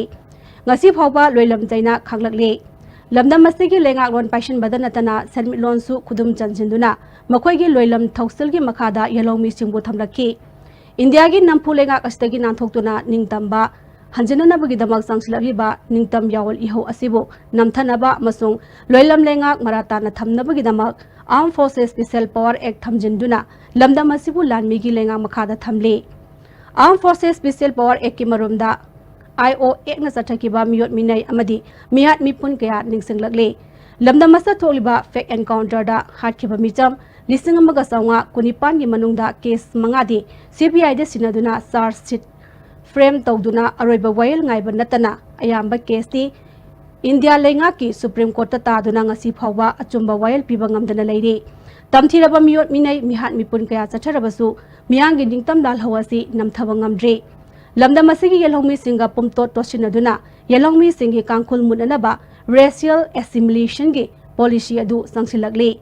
ꯉꯁꯤ ꯐꯥꯎꯕ ꯂꯣꯏꯂꯝ ꯆꯩꯅ ꯈꯥꯡꯂꯛꯂꯤ꯫ ꯂꯝꯗꯝ ꯑꯁꯤꯒꯤ ꯂꯩꯉꯥꯛꯂꯣꯟ ꯄꯥꯏꯁꯤꯟꯕꯗ ꯅꯠꯇꯅ ꯁꯦꯟꯃꯤꯠꯂꯣꯟꯁꯨ ꯈꯨꯗꯨꯝ ꯆꯟꯁꯤꯟꯗꯨꯅ ꯃꯈꯣꯏꯒꯤ ꯂꯣꯏꯂꯝ ꯊꯧꯁꯤꯜꯒꯤ ꯃꯈꯥꯗ ꯌꯦꯜꯍꯧꯃꯤꯁꯤꯡꯕꯨ ꯊꯝꯂꯛꯈꯤ꯫ ꯏꯟꯗꯤꯌꯥꯒꯤ ꯅꯝꯐꯨ ꯂꯩꯉꯥꯛ ꯑꯁꯤꯗꯒꯤ ꯅꯥꯟꯊꯣꯛꯇꯨꯅ ꯅꯤꯡꯇꯝꯕ ꯍꯟꯖꯤꯟꯅꯅꯕꯒꯤꯗꯃꯛ ꯆꯪꯁꯤꯜꯂꯛꯂꯤꯕ ꯅꯤꯡꯇꯝ ꯌꯥꯑꯣꯜ ꯏꯍꯧ ꯑꯁꯤꯕꯨ ꯅꯝꯊꯅꯕ ꯑꯃꯁꯨꯡ ꯂꯣꯏꯂꯝ ꯂꯩꯉꯥꯛ ꯃꯔꯥ ꯇꯥꯅ ꯊꯝꯅꯕꯒꯤꯗꯃꯛ Armed Forces Special Power Act ꯊꯝꯖꯤꯟꯗꯨꯅ ꯂꯝꯗꯝ ꯑꯁꯤꯕꯨ ꯂꯥꯟꯃꯤꯒꯤ ꯂꯩꯉꯥꯛ ꯃꯈꯥꯗ ꯊꯝꯂꯤ꯫ Armed Forces Special Power Act ꯀꯤ ꯃꯔꯨꯝꯗ ꯑꯥꯏ ꯑꯣ ꯑꯦꯛꯅ ꯆꯠꯊꯈꯤꯕ ꯃꯤꯑꯣꯠ ꯃꯤꯅꯩ ꯑꯃꯗꯤ ꯃꯤꯍꯥꯠ ꯃꯤꯄꯨꯟ ꯀꯌꯥ ꯅꯤꯡꯁꯤꯡꯂꯛꯂꯤ꯫ ꯂꯝꯗꯝ ꯑꯁꯤꯗ ꯊꯣꯛꯂꯤꯕ ꯐꯦꯛ ꯑꯦꯟꯀꯥꯎꯟꯇꯔꯗ ꯍꯥꯠꯈꯤꯕ ꯃꯤꯆꯝ ꯂꯤꯁꯤꯡ ꯑꯃꯒ ꯆꯥꯝꯃꯉꯥ ꯀꯨꯟꯅꯤꯄꯥꯟꯒꯤ ꯃꯅꯨꯡꯗ ꯀꯦꯁ ꯃꯉꯥꯗꯤ ꯁꯤ ꯕꯤ ꯑꯥꯏꯗ ꯁꯤꯟꯅꯗꯨꯅ ꯆꯥꯔꯖ ꯁꯤꯠ ꯐ꯭ꯔꯦꯝ ꯇꯧꯗꯨꯅ ꯑꯔꯣꯏꯕ ꯋꯥꯌꯦꯜ ꯉꯥꯏꯕ ꯅꯠꯇꯅ ꯑꯌꯥꯝꯕ ꯀꯦꯁꯇꯤ ꯏꯟꯗꯤꯌꯥ ꯂꯩꯉꯥꯛꯀꯤ ꯁꯨꯄ꯭ꯔꯤꯝ ꯀꯣꯔꯠꯇ ꯇꯥꯗꯨꯅ ꯉꯁꯤ ꯐꯥꯎꯕ ꯑꯆꯨꯝꯕ ꯋꯥꯌꯦꯜ ꯄꯤꯕ ꯉꯝꯗꯅ ꯂꯩꯔꯤ꯫ ꯇꯝꯊꯤꯔꯕ ꯃꯤꯑꯣꯠ ꯃꯤꯅꯩ, ꯃꯤꯍꯥꯠ ꯃꯤꯄꯨꯟ ꯀꯌꯥ ꯆꯠꯊꯔꯕꯁꯨ ꯃꯤꯌꯥꯝꯒꯤ ꯅꯤꯡꯇꯝ ꯂꯥꯜꯍꯧ ꯑꯁꯤ ꯅꯝꯊꯕ ꯉꯝꯗ꯭ꯔꯤ꯫ ꯂꯝꯗꯝ ꯑꯁꯤꯒꯤ ꯌꯦꯜꯍꯧꯃꯤꯁꯤꯡꯒ ꯄꯨꯝꯇꯣꯠ ꯇꯣꯠꯁꯤꯟꯅꯗꯨꯅ ꯌꯦꯜꯍꯧꯃꯤꯁꯤꯡꯒꯤ ꯀꯥꯡꯈꯨꯜ ꯃꯨꯠꯅꯅꯕ racial assimilationꯒꯤ policy ꯑꯗꯨ ꯆꯪꯁꯤꯜꯂꯛꯂꯤ꯫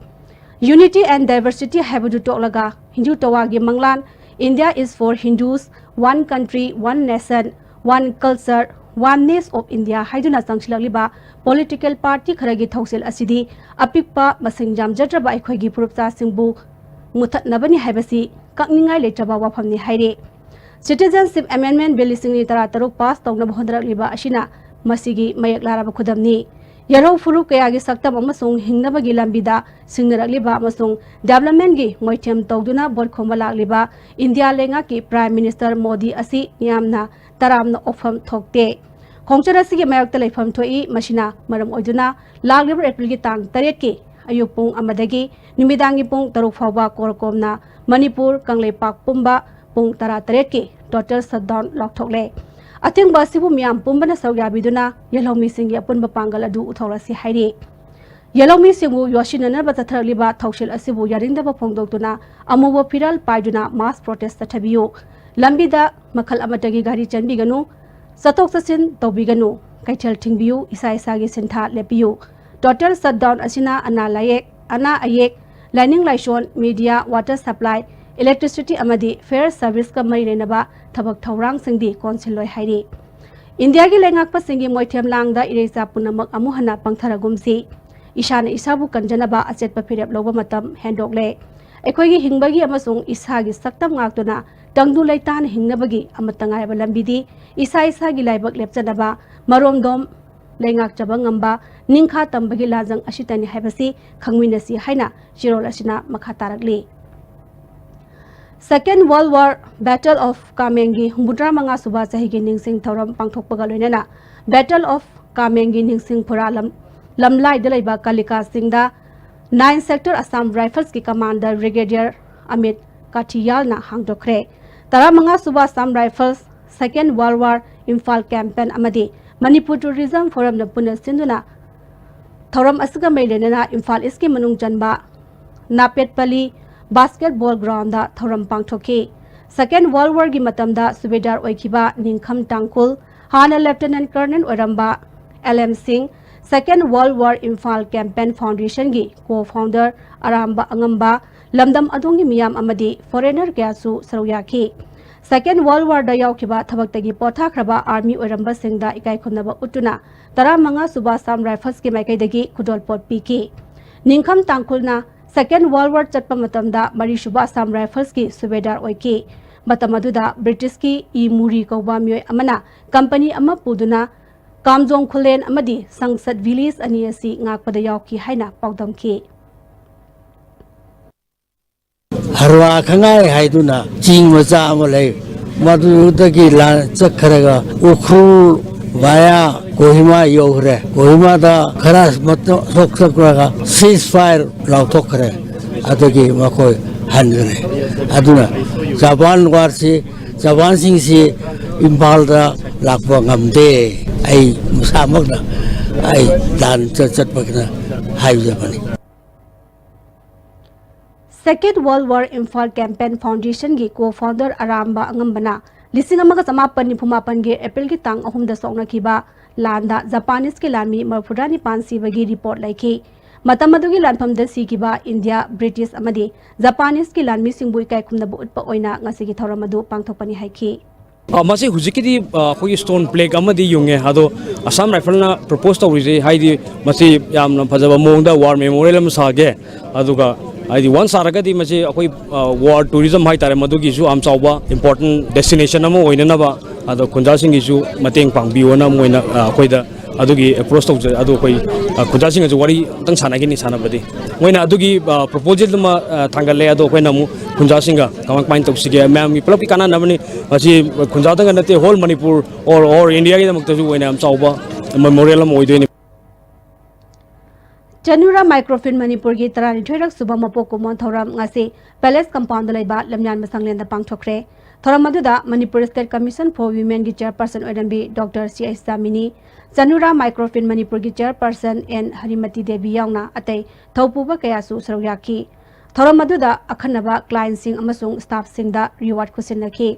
Unity and diversity ꯍꯥꯏꯕꯗꯨ ꯇꯣꯛꯂꯒ ꯍꯤꯟꯗꯨ ꯇꯋꯥꯒꯤ ꯃꯪꯂꯥꯟ India is for Hindus, one country, one nation, one culture, oneness of India ꯍꯥꯏꯗꯨꯅ ꯆꯪꯁꯤꯜꯂꯛꯂꯤꯕ political party ꯈꯔꯒꯤ ꯊꯧꯁꯤꯜ ꯑꯁꯤꯗꯤ ꯑꯄꯤꯛꯄ ꯃꯁꯤꯡ ꯌꯥꯝꯖꯗ꯭ꯔꯕ ꯑꯩꯈꯣꯏꯒꯤ ꯐꯨꯔꯨꯞꯆꯥꯁꯤꯡꯕꯨ ꯃꯨꯊꯠꯅꯕꯅꯤ ꯍꯥꯏꯕꯁꯤ ꯀꯛꯅꯤꯡꯉꯥꯏ ꯂꯩꯇ꯭ꯔꯕ ꯋꯥꯐꯝꯅꯤ ꯍꯥꯏꯔꯤ꯫ Citizenship Amendment Bill ꯂꯤꯁꯤꯡ ꯑꯅꯤ ꯇꯔꯥ ꯇꯔꯨꯛ pass ꯇꯧꯅꯕ ꯍꯣꯠꯅꯔꯛꯂꯤꯕ ꯑꯁꯤꯅ ꯃꯁꯤꯒꯤ ꯃꯌꯦꯛ ꯂꯥꯔꯕ ꯈꯨꯗꯝꯅꯤ꯫ ꯌꯦꯜꯍꯧ ꯐꯨꯔꯨꯞ ꯀꯌꯥꯒꯤ ꯁꯛꯇꯝ ꯑꯃꯁꯨꯡ ꯍꯤꯡꯅꯕꯒꯤ ꯂꯝꯕꯤꯗ ꯁꯤꯡꯅꯔꯛꯂꯤꯕ ꯑꯃꯁꯨꯡ developmentꯒꯤ ꯃꯣꯏꯊꯦꯝ ꯇꯧꯗꯨꯅ ꯚꯣꯠ ꯈꯣꯝꯕ ꯂꯥꯛꯂꯤꯕ ꯏꯟꯗꯤꯌꯥ ꯂꯩꯉꯥꯛꯀꯤ Prime Minister ꯃꯣꯗꯤ ꯑꯁꯤ ꯃꯤꯌꯥꯝꯅ ꯇꯔꯥꯝꯅ ꯑꯣꯛꯐꯝ ꯊꯣꯛꯇꯦ꯫ ꯈꯣꯡꯆꯠ ꯑꯁꯤꯒꯤ ꯃꯥꯌꯣꯛꯇ ꯂꯩꯐꯝ ꯊꯣꯛꯏ꯫ ꯃꯁꯤꯅ ꯃꯔꯝ ꯑꯣꯏꯗꯨꯅ ꯂꯥꯛꯂꯤꯕ ꯑꯦꯄ꯭ꯔꯤꯜꯒꯤ ꯇꯥꯡ ꯇꯔꯦꯠꯀꯤ ꯑꯌꯨꯛ ꯄꯨꯡ ꯑꯃꯗꯒꯤ ꯅꯨꯃꯤꯗꯥꯡꯒꯤ ꯄꯨꯡ ꯇꯔꯨꯛ ꯐꯥꯎꯕ ꯀꯣꯔꯀꯣꯝꯅ ꯃꯅꯤꯄꯨꯔ ꯀꯪꯂꯩꯄꯥꯛ ꯄꯨꯝꯕ ꯄꯨꯡ ꯇꯔꯥ ꯇꯔꯦꯠꯀꯤ total shutdown ꯂꯥꯎꯊꯣꯛꯂꯦ꯫ ꯑꯊꯤꯡꯕ ꯑꯁꯤꯕꯨ ꯃꯤꯌꯥꯝ ꯄꯨꯝꯕꯅ ꯁꯔꯨꯛ ꯌꯥꯕꯤꯗꯨꯅ ꯌꯦꯜꯍꯧꯃꯤꯁꯤꯡꯒꯤ ꯑꯄꯨꯟꯕ ꯄꯥꯡꯒꯜ ꯑꯗꯨ ꯎꯠꯊꯣꯛꯂꯁꯤ ꯍꯥꯏꯔꯤ꯫ ꯌꯦꯜꯍꯧꯃꯤꯁꯤꯡꯕꯨ ꯌꯣꯠꯁꯤꯟꯅꯅꯕ ꯆꯠꯊꯔꯛꯂꯤꯕ ꯊꯧꯁꯤꯜ ꯑꯁꯤꯕꯨ ꯌꯥꯅꯤꯡꯗꯕ ꯐꯣꯡꯗꯣꯛꯇꯨꯅ ꯑꯃꯨꯕ ꯐꯤꯔꯥꯜ ꯄꯥꯏꯗꯨꯅ mass protest ꯆꯠꯊꯕꯤꯌꯨ꯫ ꯂꯝꯕꯤꯗ ꯃꯈꯜ ꯑꯃꯠꯇꯒꯤ ꯒꯥꯔꯤ ꯆꯦꯟꯕꯤꯒꯅꯨ꯫ ꯆꯠꯊꯣꯛ ꯆꯠꯁꯤꯟ ꯇꯧꯕꯤꯒꯅꯨ꯫ ꯀꯩꯊꯦꯜ ꯊꯤꯡꯕꯤꯌꯨ꯫ ꯏꯁꯥ ꯏꯁꯥꯒꯤ ꯁꯤꯟꯊꯥ ꯂꯦꯞꯄꯤꯌꯨ꯫ Total shutdown ꯑꯁꯤꯅ ꯑꯅꯥ ꯂꯥꯌꯦꯛ, ꯑꯅꯥ ꯑꯌꯦꯛ, ꯂꯥꯏꯅꯤꯡ ꯂꯥꯏꯁꯣꯟ, media, water supply, electricity ꯑꯃꯗꯤ fire serviceꯀ ꯃꯔꯤ ꯂꯩꯅꯕ ꯊꯕꯛ ꯊꯧꯔꯥꯡꯁꯤꯡꯗꯤ ꯀꯣꯟꯁꯤꯜꯂꯣꯏ ꯍꯥꯏꯔꯤ꯫ ꯏꯟꯗꯤꯌꯥꯒꯤ ꯂꯩꯉꯥꯛꯄꯁꯤꯡꯒꯤ ꯃꯣꯏꯊꯦꯝ ꯂꯥꯡꯗ ꯏꯔꯩꯆꯥ ꯄꯨꯝꯅꯃꯛ ꯑꯃꯨꯛ ꯍꯟꯅ ꯄꯪꯊꯔꯒꯨꯝꯁꯤ꯫ ꯏꯁꯥꯅ ꯏꯁꯥꯕꯨ ꯀꯟꯖꯅꯕ ꯑꯆꯦꯠꯄ ꯐꯤꯔꯦꯞ ꯂꯧꯕ ꯃꯇꯝ ꯍꯦꯟꯗꯣꯛꯂꯦ꯫ ꯑꯩꯈꯣꯏꯒꯤ ꯍꯤꯡꯕꯒꯤ ꯑꯃꯁꯨꯡ ꯏꯁꯥꯒꯤ ꯁꯛꯇꯝ ꯉꯥꯛꯇꯨꯅ ꯇꯪꯗꯨ ꯂꯩꯇꯥꯅ ꯍꯤꯡꯅꯕꯒꯤ ꯑꯃꯠꯇ ꯉꯥꯏꯔꯕ ꯂꯝꯕꯤꯗꯤ ꯏꯁꯥ ꯏꯁꯥꯒꯤ ꯂꯥꯏꯕꯛ ꯂꯦꯞꯆꯅꯕ, ꯃꯔꯣꯝꯗꯣꯝ ꯂꯩꯉꯥꯛꯆꯕ ꯉꯝꯕ, ꯅꯤꯡꯈꯥ ꯇꯝꯕꯒꯤ ꯂꯥꯟꯖꯪ ꯑꯁꯤꯇꯅꯤ ꯍꯥꯏꯕꯁꯤ ꯈꯪꯃꯤꯟꯅꯁꯤ ꯍꯥꯏꯅ ꯆꯦꯔꯣꯜ ꯑꯁꯤꯅ ꯃꯈꯥ ꯇꯥꯔꯛꯂꯤ꯫ Second World War Battle of Kamenggi ꯍꯨꯝꯐꯨꯇꯔꯥ ꯃꯉꯥ ꯁꯨꯕ ꯆꯍꯤꯒꯤ ꯅꯤꯡꯁꯤꯡ ꯊꯧꯔꯝ ꯄꯥꯡꯊꯣꯛꯄꯒ ꯂꯣꯏꯅꯅ Battle of Kamenggi ꯅꯤꯡꯁꯤꯡ ꯐꯨꯔꯥ ꯂꯝ-, ꯂꯝꯂꯥꯏꯗ ꯂꯩꯕ ꯀꯥꯂꯤꯀꯥ ꯆꯤꯡꯗ Nine Sector Assam Riflesꯀꯤ commander Brigadier Amit ꯀꯥꯊꯤꯌꯥꯜꯅ ꯍꯥꯡꯗꯣꯛꯈ꯭ꯔꯦ꯫ ꯇꯔꯥꯃꯉꯥ ꯁꯨꯕ Assam Rifles Second World War Imphal Campaign ꯑꯃꯗꯤ Manipur Tourism Forumꯅ ꯄꯨꯟꯅ ꯁꯤꯟꯗꯨꯅ ꯊꯧꯔꯝ ꯑꯁꯤꯒ ꯃꯔꯤ ꯂꯩꯅꯅ ꯏꯝꯐꯥꯜ ꯏꯁꯀꯤ ꯃꯅꯨꯡ ꯆꯟꯕ ꯅꯥꯄꯦꯠꯄꯂꯤ basketball groundꯗ ꯊꯧꯔꯝ ꯄꯥꯡꯊꯣꯛꯈꯤ꯫ Second World Warꯒꯤ ꯃꯇꯝꯗ ꯁꯨꯕꯦꯗꯥꯔ ꯑꯣꯏꯈꯤꯕ ꯅꯤꯡꯈꯝ ꯇꯥꯡꯈꯨꯜ, ꯍꯥꯟꯅ Lieutenant Colonel ꯑꯣꯏꯔꯝꯕ ꯑꯦꯜ ꯑꯦꯝ ꯁꯤꯡ, Second World War Imphal Campaign Foundationꯒꯤ co-founder ꯑꯔꯥꯝꯕ ꯑꯉꯝꯕ, ꯂꯝꯗꯝ ꯑꯗꯣꯝꯒꯤ ꯃꯤꯌꯥꯝ ꯑꯃꯗꯤ foreigner ꯀꯌꯥꯁꯨ ꯁꯔꯨꯛ ꯌꯥꯈꯤ꯫ Second World Warꯗ ꯌꯥꯎꯈꯤꯕ ꯊꯕꯛꯇꯒꯤ ꯄꯣꯊꯥꯈ꯭ꯔꯕ army ꯑꯣꯏꯔꯝꯕꯁꯤꯡꯗ ꯏꯀꯥꯏ ꯈꯨꯝꯅꯕ ꯎꯠꯇꯨꯅ ꯇꯔꯥꯃꯉꯥ ꯁꯨꯕ Assam Riflesꯀꯤ ꯃꯥꯏꯀꯩꯗꯒꯤ ꯈꯨꯗꯣꯜꯄꯣꯠ ꯄꯤꯈꯤ꯫ ꯅꯤꯡꯈꯝ ꯇꯥꯡꯈꯨꯜꯅ Second World War ꯆꯠꯄ ꯃꯇꯝꯗ ꯃꯔꯤ ꯁꯨꯕ Assam Riflesꯀꯤ ꯁꯨꯕꯦꯗꯥꯔ ꯑꯣꯏꯈꯤ꯫ ꯃꯇꯝ ꯑꯗꯨꯗ ꯕ꯭ꯔꯤꯇꯤꯁꯀꯤ ꯏ ꯃꯨꯔꯤ ꯀꯧꯕ ꯃꯤꯑꯣꯏ ꯑꯃꯅ company ꯑꯃ ꯄꯨꯗꯨꯅ ꯀꯥꯝꯖꯣꯡ ꯈꯨꯂꯦꯟ ꯑꯃꯗꯤ ꯁꯪꯁꯠ village ꯑꯅꯤ ꯑꯁꯤ ꯉꯥꯛꯄꯗ ꯌꯥꯎꯈꯤ ꯍꯥꯏꯅ ꯄꯥꯎꯗꯝꯈꯤ꯫ ꯍꯔꯋꯥ ꯈꯉꯥꯏ ꯍꯥꯏꯗꯨꯅ ꯆꯤꯡ ꯃꯆꯥ ꯑꯃ ꯂꯩ꯫ ꯃꯗꯨꯗꯒꯤ ꯂꯥꯟ ꯆꯠꯈ꯭ꯔꯒ ꯎꯈ꯭ꯔꯨꯜ via ꯀꯣꯍꯤꯃꯥ ꯌꯧꯈ꯭ꯔꯦ꯫ ꯀꯣꯍꯤꯃꯥꯗ ꯈꯔ ꯃꯇꯝ ꯁꯣꯛ ꯆꯠꯈ꯭ꯔꯒ ceasefire ꯂꯥꯎꯊꯣꯛꯈ꯭ꯔꯦ꯫ ꯑꯗꯒꯤ ꯃꯈꯣꯏ ꯍꯟꯈ꯭ꯔꯦ꯫ ꯑꯗꯨꯅ ꯖꯄꯥꯟ warꯁꯤ, ꯖꯄꯥꯟꯁꯤꯡꯁꯤ ꯏꯝꯐꯥꯜꯗ ꯂꯥꯛꯄ ꯉꯝꯗꯦ꯫ ꯑꯩ ꯃꯁꯥꯃꯛꯅ ꯑꯩ ꯂꯥꯟ ꯆꯠ-, ꯆꯠꯄꯒꯤꯅ ꯍꯥꯏꯖꯕꯅꯤ꯫ Second World War Imphal Campaign Foundationꯒꯤ co-founder ꯑꯔꯥꯝꯕ ꯑꯉꯝꯕꯅ ꯂꯤꯁꯤꯡ ꯑꯃꯒ ꯆꯃꯥꯄꯟ ꯅꯤꯐꯨ ꯃꯥꯄꯟꯒꯤ Aprilꯒꯤ ꯇꯥꯡ ꯑꯍꯨꯝꯗ ꯁꯣꯛꯅꯈꯤꯕ ꯂꯥꯟꯗ Japaneseꯀꯤ ꯂꯥꯟꯃꯤ ꯃꯔꯤꯐꯨꯇꯔꯥ ꯅꯤꯄꯥꯟ ꯁꯤꯕꯒꯤ report ꯂꯩꯈꯤ꯫ ꯃꯇꯝ ꯑꯗꯨꯒꯤ ꯂꯥꯟꯐꯝꯗ ꯁꯤꯈꯤꯕ ꯏꯟꯗꯤꯌꯥ, ꯕ꯭ꯔꯤꯇꯤꯁ ꯑꯃꯗꯤ Japaneseꯀꯤ ꯂꯥꯟꯃꯤꯁꯤꯡꯕꯨ ꯏꯀꯥꯏ ꯈꯨꯝꯅꯕ ꯎꯠꯄ ꯑꯣꯏꯅ ꯉꯁꯤꯒꯤ ꯊꯧꯔꯝ ꯑꯗꯨ ꯄꯥꯡꯊꯣꯛꯄꯅꯤ ꯍꯥꯏꯈꯤ꯫ ꯑ, ꯃꯁꯤ ꯍꯧꯖꯤꯛꯀꯤꯗꯤ, ꯑ, ꯑꯩꯈꯣꯏꯒꯤ stone plaque ꯑꯃꯗꯤ ꯌꯨꯡꯉꯦ꯫ ꯑꯗꯣ Assam Riflesꯅ propose ꯇꯧꯔꯤꯁꯦ, ꯍꯥꯏꯗꯤ ꯃꯁꯤ ꯌꯥꯝꯅ ꯐꯖꯕ ꯃꯑꯣꯡꯗ war memorial ꯑꯃ ꯁꯥꯒꯦ꯫ ꯑꯗꯨꯒ ꯍꯥꯏꯗꯤ once ꯁꯥꯔꯒꯗꯤ ꯃꯁꯤ ꯑꯩꯈꯣꯏ, ꯑ, war tourism ꯍꯥꯏꯇꯥꯔꯦ, ꯃꯗꯨꯒꯤꯁꯨ ꯌꯥꯝ ꯆꯥꯎꯕ important destination ꯑꯃ ꯑꯣꯏꯅꯅꯕ, ꯑꯗꯣ ꯈꯨꯟꯖꯥꯁꯤꯡꯒꯤꯁꯨ ꯃꯇꯦꯡ ꯄꯥꯡꯕꯤꯌꯣꯅ ꯃꯣꯏꯅ, ꯑ, ꯑꯩꯈꯣꯏꯗ ꯑꯗꯨꯒꯤ ꯑꯦꯄ꯭ꯔꯣꯁ ꯇꯧꯖꯩ꯫ ꯑꯗꯣ ꯑꯩꯈꯣꯏ, ꯑ, ꯈꯨꯟꯖꯥꯁꯤꯡꯒꯁꯨ ꯋꯥꯔꯤ ꯑꯝꯇꯪ ꯁꯥꯟꯅꯒꯅꯤ꯫ ꯁꯥꯟꯅꯕꯗꯤ ꯃꯣꯏꯅ ꯑꯗꯨꯒꯤ, ꯑ, ꯄ꯭ꯔꯣꯄꯣꯖꯦꯜ ꯑꯃ, ꯑ, ꯊꯥꯡꯒꯠꯂꯦ꯫ ꯑꯗꯣ ꯑꯩꯈꯣꯏꯅ ꯑꯃꯨꯛ ꯈꯨꯟꯖꯥꯁꯤꯡꯒ ꯀꯃꯥꯏ ꯀꯃꯥꯏꯅ ꯇꯧꯁꯤꯒꯦ, ꯃꯌꯥꯝꯒꯤ ꯄꯨꯂꯞꯀꯤ ꯀꯥꯟꯅꯅꯕꯅꯤ꯫ ꯃꯁꯤ ꯈꯨꯟꯖꯥꯗꯪꯒ ꯅꯠꯇꯦ, ꯍꯣꯜ ꯃꯅꯤꯄꯨꯔ ꯑꯣꯔ, ꯑꯣꯔ ꯏꯟꯗꯤꯌꯥꯒꯤꯗꯃꯛꯇꯁꯨ ꯑꯣꯏꯅ ꯌꯥꯝ ꯆꯥꯎꯕ ꯃꯦꯃꯣꯔꯤꯌꯦꯜ ꯑꯃ ꯑꯣꯏꯗꯣꯏꯅꯤ꯫ ꯆꯅꯨꯔꯥ ꯃꯥꯏꯀ꯭ꯔꯣꯐꯤꯟ ꯃꯅꯤꯄꯨꯔꯒꯤ ꯇꯔꯥꯅꯤꯊꯣꯏꯔꯛ ꯁꯨꯕ ꯃꯄꯣꯛ ꯀꯨꯝꯑꯣꯟ ꯊꯧꯔꯝ ꯉꯁꯤ ꯄꯦꯂꯦꯁ ꯀꯝꯄꯥꯎꯟꯗ ꯂꯩꯕ ꯂꯝꯌꯥꯟꯕ ꯁꯪꯂꯦꯟꯗ ꯄꯥꯡꯊꯣꯛꯈ꯭ꯔꯦ꯫ ꯊꯧꯔꯝ ꯑꯗꯨꯗ ꯃꯅꯤꯄꯨꯔ ꯁ꯭ꯇꯦꯠ ꯀꯃꯤꯁꯟ ꯐꯣꯔ ꯋꯤꯃꯦꯟꯒꯤ ꯆꯦꯌꯔꯄꯔꯁꯟ ꯑꯣꯏꯔꯝꯕꯤ doctor C H Chamini, Chanura microfin ꯃꯅꯤꯄꯨꯔꯒꯤ ꯆꯦꯌꯔꯄꯔꯁꯟ ꯑꯦꯟ ꯍꯔꯤꯃꯇꯤ ꯗꯦꯕꯤ ꯌꯥꯎꯅ ꯑꯇꯩ ꯊꯧꯄꯨꯕ ꯀꯌꯥꯁꯨ ꯁꯔꯨꯛ ꯌꯥꯈꯤ꯫ ꯊꯧꯔꯝ ꯑꯗꯨꯗ ꯑꯈꯟꯅꯕ ꯀ꯭ꯂꯥꯏꯟꯁꯤꯡ ꯑꯃꯁꯨꯡ ꯁ꯭ꯇꯥꯐꯁꯤꯡꯗ ꯔꯤꯋꯥꯔꯗ ꯈꯨꯠꯁꯤꯟꯅꯈꯤ꯫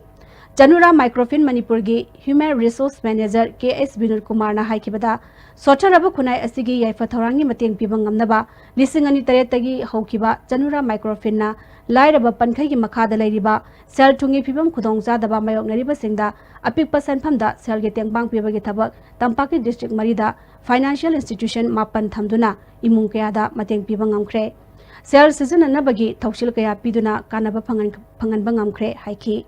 ꯆꯅꯨꯔꯥ ꯃꯥꯏꯀ꯭ꯔꯣꯐꯤꯟ ꯃꯅꯤꯄꯨꯔꯒꯤ ꯍ꯭ꯌꯨꯃꯦꯟ ꯔꯤꯁꯣꯔꯁ ꯃꯦꯅꯦꯖꯔ ꯀꯦ ꯑꯦꯁ ꯕꯤꯅꯣꯗ ꯀꯨꯃꯥꯔꯅ ꯍꯥꯏꯈꯤꯕꯗ, ꯁꯣꯠꯊꯔꯕ ꯈꯨꯟꯅꯥꯏ ꯑꯁꯤꯒꯤ ꯌꯥꯏꯐ ꯊꯧꯔꯥꯡꯒꯤ ꯃꯇꯦꯡ ꯄꯤꯕ ꯉꯝꯅꯕ ꯂꯤꯁꯤꯡ ꯑꯅꯤ ꯇꯔꯦꯠꯇꯒꯤ ꯍꯧꯈꯤꯕ ꯆꯅꯨꯔꯥ ꯃꯥꯏꯀ꯭ꯔꯣꯐꯤꯟꯅ ꯂꯥꯏꯔꯕ ꯄꯟꯈꯩꯒꯤ ꯃꯈꯥꯗ ꯂꯩꯔꯤꯕ ꯁꯦꯜ ꯊꯨꯝꯒꯤ ꯐꯤꯕꯝ ꯈꯨꯗꯣꯡꯆꯥꯗꯕ ꯃꯥꯌꯣꯛꯅꯔꯤꯕꯁꯤꯡꯗ ꯑꯄꯤꯛꯄ ꯁꯦꯟꯐꯝꯗ ꯁꯦꯜꯒꯤ ꯇꯦꯡꯕꯥꯡ ꯄꯤꯕꯒꯤ ꯊꯕꯛ ꯇꯝꯄꯥꯛꯀꯤ ꯗꯤꯁꯇ꯭ꯔꯤꯛ ꯃꯔꯤꯗ ꯐꯥꯏꯅꯥꯟꯁꯤꯌꯦꯜ ꯏꯟꯁꯇꯤꯇ꯭ꯌꯨꯁꯟ ꯃꯥꯄꯟ ꯊꯝꯗꯨꯅ ꯏꯃꯨꯡ ꯀꯌꯥꯗ ꯃꯇꯦꯡ ꯄꯤꯕ ꯉꯝꯈ꯭ꯔꯦ꯫ ꯁꯦꯜ ꯁꯤꯖꯤꯟꯅꯅꯕꯒꯤ ꯊꯧꯁꯤꯜ ꯀꯌꯥ ꯄꯤꯗꯨꯅ ꯀꯥꯟꯅꯕ ꯐꯪꯍꯟ-, ꯐꯪꯍꯟꯕ ꯉꯝꯈ꯭ꯔꯦ ꯍꯥꯏꯈꯤ꯫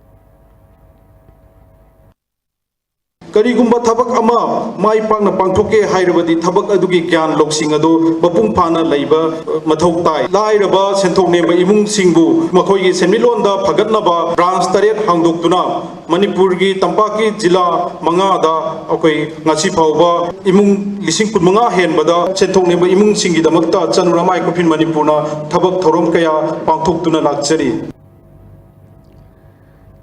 ꯀꯔꯤꯒꯨꯝꯕ ꯊꯕꯛ ꯑꯃ ꯃꯥꯏ ꯄꯥꯛꯅ ꯄꯥꯡꯊꯣꯛꯀꯦ ꯍꯥꯏꯔꯕꯗꯤ ꯊꯕꯛ ꯑꯗꯨꯒꯤ ꯒ꯭ꯌꯥꯟ ꯂꯧꯁꯤꯡ ꯑꯗꯨ ꯃꯄꯨꯡ ꯐꯥꯅ ꯂꯩꯕ, ꯑ, ꯃꯊꯧ ꯇꯥꯏ꯫ ꯂꯥꯏꯔꯕ ꯁꯦꯟꯊꯣꯛ ꯅꯦꯝꯕ ꯏꯃꯨꯡꯁꯤꯡꯕꯨ ꯃꯈꯣꯏꯒꯤ ꯁꯦꯟꯃꯤꯠꯂꯣꯟꯗ ꯐꯒꯠꯅꯕ ꯕ꯭ꯔꯥꯟꯁ ꯇꯔꯦꯠ ꯍꯥꯡꯗꯣꯛꯇꯨꯅ ꯃꯅꯤꯄꯨꯔꯒꯤ ꯇꯝꯄꯥꯛꯀꯤ ꯖꯤꯂꯥ ꯃꯉꯥꯗ ꯑꯩꯈꯣꯏ ꯉꯁꯤ ꯐꯥꯎꯕ ꯏꯃꯨꯡ ꯂꯤꯁꯤꯡ ꯀꯨꯟꯃꯉꯥ ꯍꯦꯟꯕꯗ ꯁꯦꯟꯊꯣꯛ ꯅꯦꯝꯕ ꯏꯃꯨꯡꯁꯤꯡꯒꯤꯗꯃꯛꯇ ꯆꯅꯨꯔꯥ ꯃꯥꯏꯀ꯭ꯔꯣꯐꯤꯟ ꯃꯅꯤꯄꯨꯔꯅ ꯊꯕꯛ ꯊꯧꯔꯝ ꯀꯌꯥ ꯄꯥꯡꯊꯣꯛꯇꯨꯅ ꯂꯥꯛꯆꯔꯤ꯫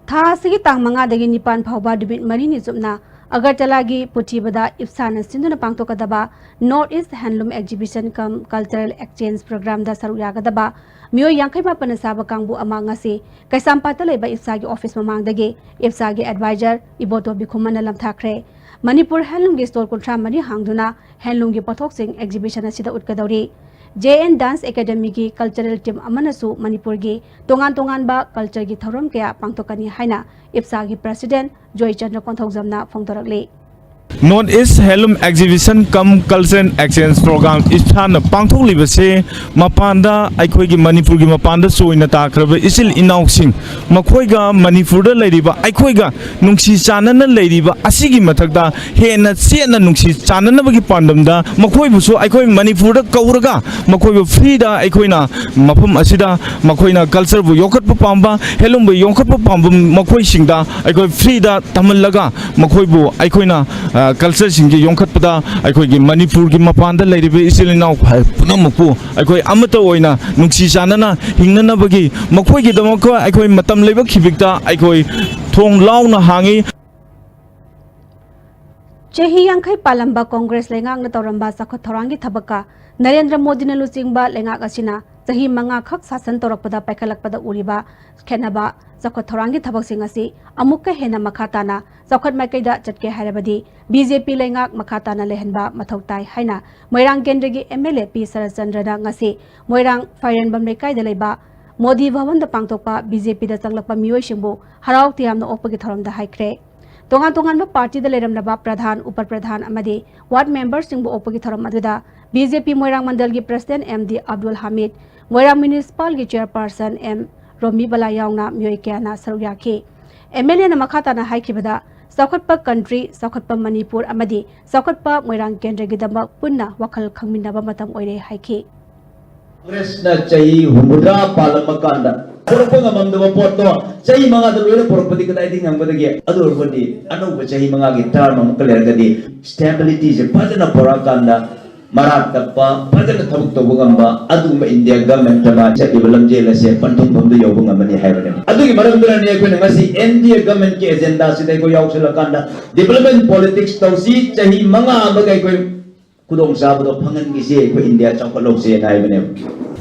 ꯊꯥ ꯑꯁꯤꯒꯤ ꯇꯥꯡ ꯃꯉꯥꯗꯒꯤ ꯅꯤꯄꯥꯟ ꯐꯥꯎꯕ ꯅꯨꯃꯤꯠ ꯃꯔꯤꯅꯤ ꯆꯨꯞꯅ ꯑꯒꯔꯇꯂꯥꯒꯤ ꯄꯨꯊꯤꯕꯗ ꯏꯞꯁꯥꯅ ꯁꯤꯟꯗꯨꯅ ꯄꯥꯡꯊꯣꯛꯀꯗꯕ North East Handloom Exhibition cum Cultural Exchange Programꯗ ꯁꯔꯨꯛ ꯌꯥꯒꯗꯕ ꯃꯤꯑꯣꯏ ꯌꯥꯡꯈꯩ ꯃꯥꯄꯟꯅ ꯁꯥꯕ ꯀꯥꯡꯕꯨ ꯑꯃ ꯉꯁꯤ ꯀꯩꯁꯥꯝꯄꯥꯠꯇ ꯂꯩꯕ ꯏꯞꯁꯥꯒꯤ ꯑꯣꯐꯤꯁ ꯃꯃꯥꯡꯗꯒꯤ ꯏꯞꯁꯥꯒꯤ ꯑꯦꯗꯚꯥꯏꯖꯔ ꯏꯕꯣꯇꯣ ꯕꯤꯈꯨꯃꯟꯅ ꯂꯝꯊꯥꯈ꯭ꯔꯦ꯫ ꯃꯅꯤꯄꯨꯔ ꯍꯦꯟꯂꯨꯝꯒꯤ ꯁ꯭ꯇꯣꯜ ꯀꯨꯟꯊ꯭ꯔꯥ ꯃꯔꯤ ꯍꯥꯡꯗꯨꯅ ꯍꯦꯟꯂꯨꯝꯒꯤ ꯄꯣꯠꯊꯣꯛꯁꯤꯡ ꯑꯦꯛꯖꯤꯕꯤꯁꯟ ꯑꯁꯤꯗ ꯎꯠꯀꯗꯧꯔꯤ꯫ ꯖꯦ ꯑꯦꯟ ꯗꯥꯟꯁ ꯑꯦꯀꯥꯗꯃꯤꯒꯤ ꯀꯜꯆꯔꯦꯜ ꯇꯤꯝ ꯑꯃꯅꯁꯨ ꯃꯅꯤꯄꯨꯔꯒꯤ ꯇꯣꯉꯥꯟ ꯇꯣꯉꯥꯟꯕ ꯀꯜꯆꯔꯒꯤ ꯊꯧꯔꯝ ꯀꯌꯥ ꯄꯥꯡꯊꯣꯛꯀꯅꯤ ꯍꯥꯏꯅ ꯏꯞꯁꯥꯒꯤ ꯄ꯭ꯔꯁꯤꯗꯦꯟ ꯖꯣꯏꯆꯟꯗ꯭ꯔ ꯀꯣꯟꯊꯧꯖꯝꯅ ꯐꯣꯡꯗꯣꯔꯛꯂꯤ꯫ North East Handloom Exhibition cum Cultural Exchange Program, ꯏꯞꯁꯥꯅ ꯄꯥꯡꯊꯣꯛꯂꯤꯕꯁꯦ ꯃꯄꯥꯟꯗ, ꯑꯩꯈꯣꯏꯒꯤ ꯃꯅꯤꯄꯨꯔꯒꯤ ꯃꯄꯥꯟꯗ ꯆꯣꯏꯅ ꯇꯥꯈ꯭ꯔꯕ ꯏꯆꯤꯜ ꯏꯅꯥꯎꯁꯤꯡ, ꯃꯈꯣꯏꯒ ꯃꯅꯤꯄꯨꯔꯗ ꯂꯩꯔꯤꯕ, ꯑꯩꯈꯣꯏꯒ ꯅꯨꯡꯁꯤ ꯆꯥꯟꯅꯅ ꯂꯩꯔꯤꯕ ꯑꯁꯤꯒꯤ ꯃꯊꯛꯇ ꯍꯦꯟꯅ ꯆꯦꯠꯅ ꯅꯨꯡꯁꯤ ꯆꯥꯟꯅꯅꯕꯒꯤ ꯄꯥꯟꯗꯝꯗ ꯃꯈꯣꯏꯕꯨꯁꯨ ꯑꯩꯈꯣꯏ ꯃꯅꯤꯄꯨꯔꯗ ꯀꯧꯔꯒ ꯃꯈꯣꯏꯕꯨ ꯐ꯭ꯔꯤꯗ ꯑꯩꯈꯣꯏꯅ ꯃꯐꯝ ꯑꯁꯤꯗ ꯃꯈꯣꯏꯅ ꯀꯜꯆꯔꯕꯨ ꯌꯣꯛꯈꯠꯄ ꯄꯥꯝꯕ, ꯍꯦꯟꯂꯨꯝꯕꯨ ꯌꯣꯛꯈꯠꯄ ꯄꯥꯝꯕ ꯃꯈꯣꯏꯁꯤꯡꯗ ꯑꯩꯈꯣꯏ ꯐ꯭ꯔꯤꯗ ꯇꯝꯍꯜꯂꯒ ꯃꯈꯣꯏꯕꯨ ꯑꯩꯈꯣꯏꯅ, ꯑ, ꯀꯜꯆꯔꯁꯤꯡꯁꯤ ꯌꯣꯛꯈꯠꯄꯗ ꯑꯩꯈꯣꯏꯒꯤ ꯃꯅꯤꯄꯨꯔꯒꯤ ꯃꯄꯥꯟꯗ ꯂꯩꯔꯤꯕ ꯏꯆꯤꯜ ꯏꯅꯥꯎ ꯄꯨꯝꯅꯃꯛꯄꯨ ꯑꯩꯈꯣꯏ ꯑꯃꯠꯇ ꯑꯣꯏꯅ ꯅꯨꯡꯁꯤ ꯆꯥꯟꯅꯅ ꯍꯤꯡꯅꯅꯕꯒꯤ ꯃꯈꯣꯏꯒꯤꯗꯃꯛꯇ ꯑꯩꯈꯣꯏ ꯃꯇꯝ ꯂꯩꯕ ꯈꯤꯕꯤꯛꯇ ꯑꯩꯈꯣꯏ ꯊꯣꯡ ꯂꯥꯎꯅ ꯍꯥꯡꯉꯤ꯫ ꯆꯍꯤ ꯌꯥꯡꯈꯩ ꯄꯥꯜꯂꯝꯕ ꯀꯣꯡꯒ꯭ꯔꯦꯁ ꯂꯩꯉꯥꯛꯅ ꯇꯧꯔꯝꯕ ꯆꯥꯎꯈꯠ ꯊꯧꯔꯥꯡꯒꯤ ꯊꯕꯛꯀ ꯅꯔꯦꯟꯗ꯭ꯔ ꯃꯣꯗꯤꯅ ꯂꯨꯆꯤꯡꯕ ꯂꯩꯉꯥꯛ ꯑꯁꯤꯅ ꯆꯍꯤ ꯃꯉꯥ ꯈꯛ ꯁꯥꯁꯟ ꯇꯧꯔꯛꯄꯗ ꯄꯥꯏꯈꯠꯂꯛꯄꯗ ꯎꯔꯤꯕ ꯈꯦꯠꯅꯕ ꯆꯥꯎꯈꯠ ꯊꯧꯔꯥꯡꯒꯤ ꯊꯕꯛꯁꯤꯡ ꯑꯁꯤ ꯑꯃꯨꯛꯀ ꯍꯦꯟꯅ ꯃꯈꯥ ꯇꯥꯅ ꯆꯥꯎꯈꯠ ꯃꯥꯏꯀꯩꯗ ꯆꯠꯀꯦ ꯍꯥꯏꯔꯕꯗꯤ ꯕꯤ ꯖꯦ ꯄꯤ ꯂꯩꯉꯥꯛ ꯃꯈꯥ ꯇꯥꯅ ꯂꯩꯍꯟꯕ ꯃꯊꯧ ꯇꯥꯏ ꯍꯥꯏꯅ ꯃꯣꯏꯔꯥꯡ ꯀꯦꯟꯗ꯭ꯔꯒꯤ ꯑꯦꯝ ꯑꯦꯜ ꯑꯦ ꯄꯤ ꯁꯔꯠꯆꯟꯗ꯭ꯔꯅ ꯉꯁꯤ ꯃꯣꯏꯔꯥꯡ ꯐꯥꯏꯔꯦꯟꯕꯝ ꯂꯩꯀꯥꯏꯗ ꯂꯩꯕ ꯃꯣꯗꯤ ꯚꯕꯟꯗ ꯄꯥꯡꯊꯣꯛꯄ ꯕꯤ ꯖꯦ ꯄꯤꯗ ꯆꯪꯂꯛꯄ ꯃꯤꯑꯣꯏꯁꯤꯡꯕꯨ ꯍꯔꯥꯎ ꯇꯌꯥꯝꯅ ꯑꯣꯛꯄꯒꯤ ꯊꯧꯔꯝꯗ ꯍꯥꯏꯈ꯭ꯔꯦ꯫ ꯇꯣꯉꯥꯟ ꯇꯣꯉꯥꯟꯕ ꯄꯥꯔꯇꯤꯗ ꯂꯩꯔꯝꯂꯕ ꯄ꯭ꯔꯙꯥꯟ, ꯎꯄ ꯄ꯭ꯔꯙꯥꯟ ꯑꯃꯗꯤ ꯋꯥꯔꯗ ꯃꯦꯝꯕꯔꯁꯤꯡꯕꯨ ꯑꯣꯛꯄꯒꯤ ꯊꯧꯔꯝ ꯑꯗꯨꯗ ꯕꯤ ꯖꯦ ꯄꯤ ꯃꯣꯏꯔꯥꯡ ꯃꯟꯗꯜꯒꯤ president M D Abdul Hamid, ꯃꯣꯏꯔꯥꯡ ꯃ꯭ꯌꯨꯅꯤꯁꯤꯄꯥꯜꯒꯤ ꯆꯦꯌꯔꯄꯥꯔꯁꯟ ꯑꯦꯝ ꯔꯣꯃꯤ ꯕꯂꯥ ꯌꯥꯎꯅ ꯃꯤꯑꯣꯏ ꯀꯌꯥꯅ ꯁꯔꯨꯛ ꯌꯥꯈꯤ꯫ ꯑꯦꯝ ꯑꯦꯜ ꯑꯦꯅ ꯃꯈꯥ ꯇꯥꯅ ꯍꯥꯏꯈꯤꯕꯗ, ꯆꯥꯎꯈꯠꯄ ꯀꯟꯇ꯭ꯔꯤ, ꯆꯥꯎꯈꯠꯄ ꯃꯅꯤꯄꯨꯔ ꯑꯃꯗꯤ ꯆꯥꯎꯈꯠꯄ ꯃꯣꯏꯔꯥꯡ ꯀꯦꯟꯗ꯭ꯔꯒꯤꯗꯃꯛ ꯄꯨꯟꯅ ꯋꯥꯈꯜ ꯈꯪꯃꯤꯟꯅꯕ ꯃꯇꯝ ꯑꯣꯏꯔꯦ ꯍꯥꯏꯈꯤ꯫ ꯀꯪꯒ꯭ꯔꯦꯁꯅ ꯆꯍꯤ ꯍꯨꯝꯐꯨꯇꯔꯥ ꯄꯥꯜꯂꯝꯕ ꯀꯥꯟꯗ ꯄꯨꯔꯛꯄ ꯉꯝꯃꯝꯗꯕ ꯄꯣꯠꯇꯣ ꯆꯍꯤ ꯃꯉꯥꯗ ꯂꯣꯏꯅ ꯄꯨꯔꯛꯄꯗꯤ ꯀꯗꯥꯏꯗꯒꯤ ꯉꯝꯒꯗꯒꯦ? ꯑꯗꯨ ꯑꯣꯏꯔꯕꯗꯤ ꯑꯅꯧꯕ ꯆꯍꯤ ꯃꯉꯥꯒꯤ ꯇꯔꯝ ꯑꯃꯨꯛꯀ ꯂꯩꯔꯒꯗꯤ ꯁ꯭ꯇꯦꯕꯤꯂꯤꯇꯤꯁꯦ ꯐꯖꯅ ꯄꯨꯔꯛꯑꯀꯥꯟꯗ ꯃꯔꯥ ꯇꯞꯄ, ꯐꯖꯅ ꯊꯕꯛ ꯇꯧꯕ ꯉꯝꯕ ꯑꯗꯨꯒꯨꯝꯕ ꯏꯟꯗꯤꯌꯥ ꯒꯃꯦꯟꯠ ꯑꯃ ꯆꯠꯂꯤꯕ ꯂꯝꯖꯦꯜ ꯑꯁꯦ ꯄꯟꯊꯨꯡꯐꯝꯗ ꯌꯧꯕ ꯉꯝꯃꯅꯤ ꯍꯥꯏꯕꯅꯦꯕ꯫ ꯑꯗꯨꯒꯤ ꯃꯔꯝꯗꯨꯅꯅꯦ ꯑꯩꯈꯣꯏꯅ ꯉꯁꯤ ꯑꯦꯟ ꯗꯤ ꯑꯦ ꯒꯃꯦꯟꯠꯀꯤ ꯑꯦꯖꯦꯟꯗꯥꯁꯤꯗ ꯑꯩꯈꯣꯏ ꯌꯥꯎꯁꯜꯂꯀꯥꯟꯗ ꯗꯤꯕꯂꯞꯃꯦꯟꯠ ꯄꯣꯂꯤꯇꯤꯛꯁ ꯇꯧꯁꯤ, ꯆꯍꯤ ꯃꯉꯥ ꯑꯃꯒ ꯑꯩꯈꯣꯏ ꯈꯨꯗꯣꯡꯆꯥꯕꯗꯣ ꯐꯪꯍꯟꯈꯤꯁꯤ, ꯑꯩꯈꯣꯏ ꯏꯟꯗꯤꯌꯥ ꯆꯥꯎꯈꯠꯍꯧꯁꯦꯅ ꯍꯥꯏꯕꯅꯦꯕ꯫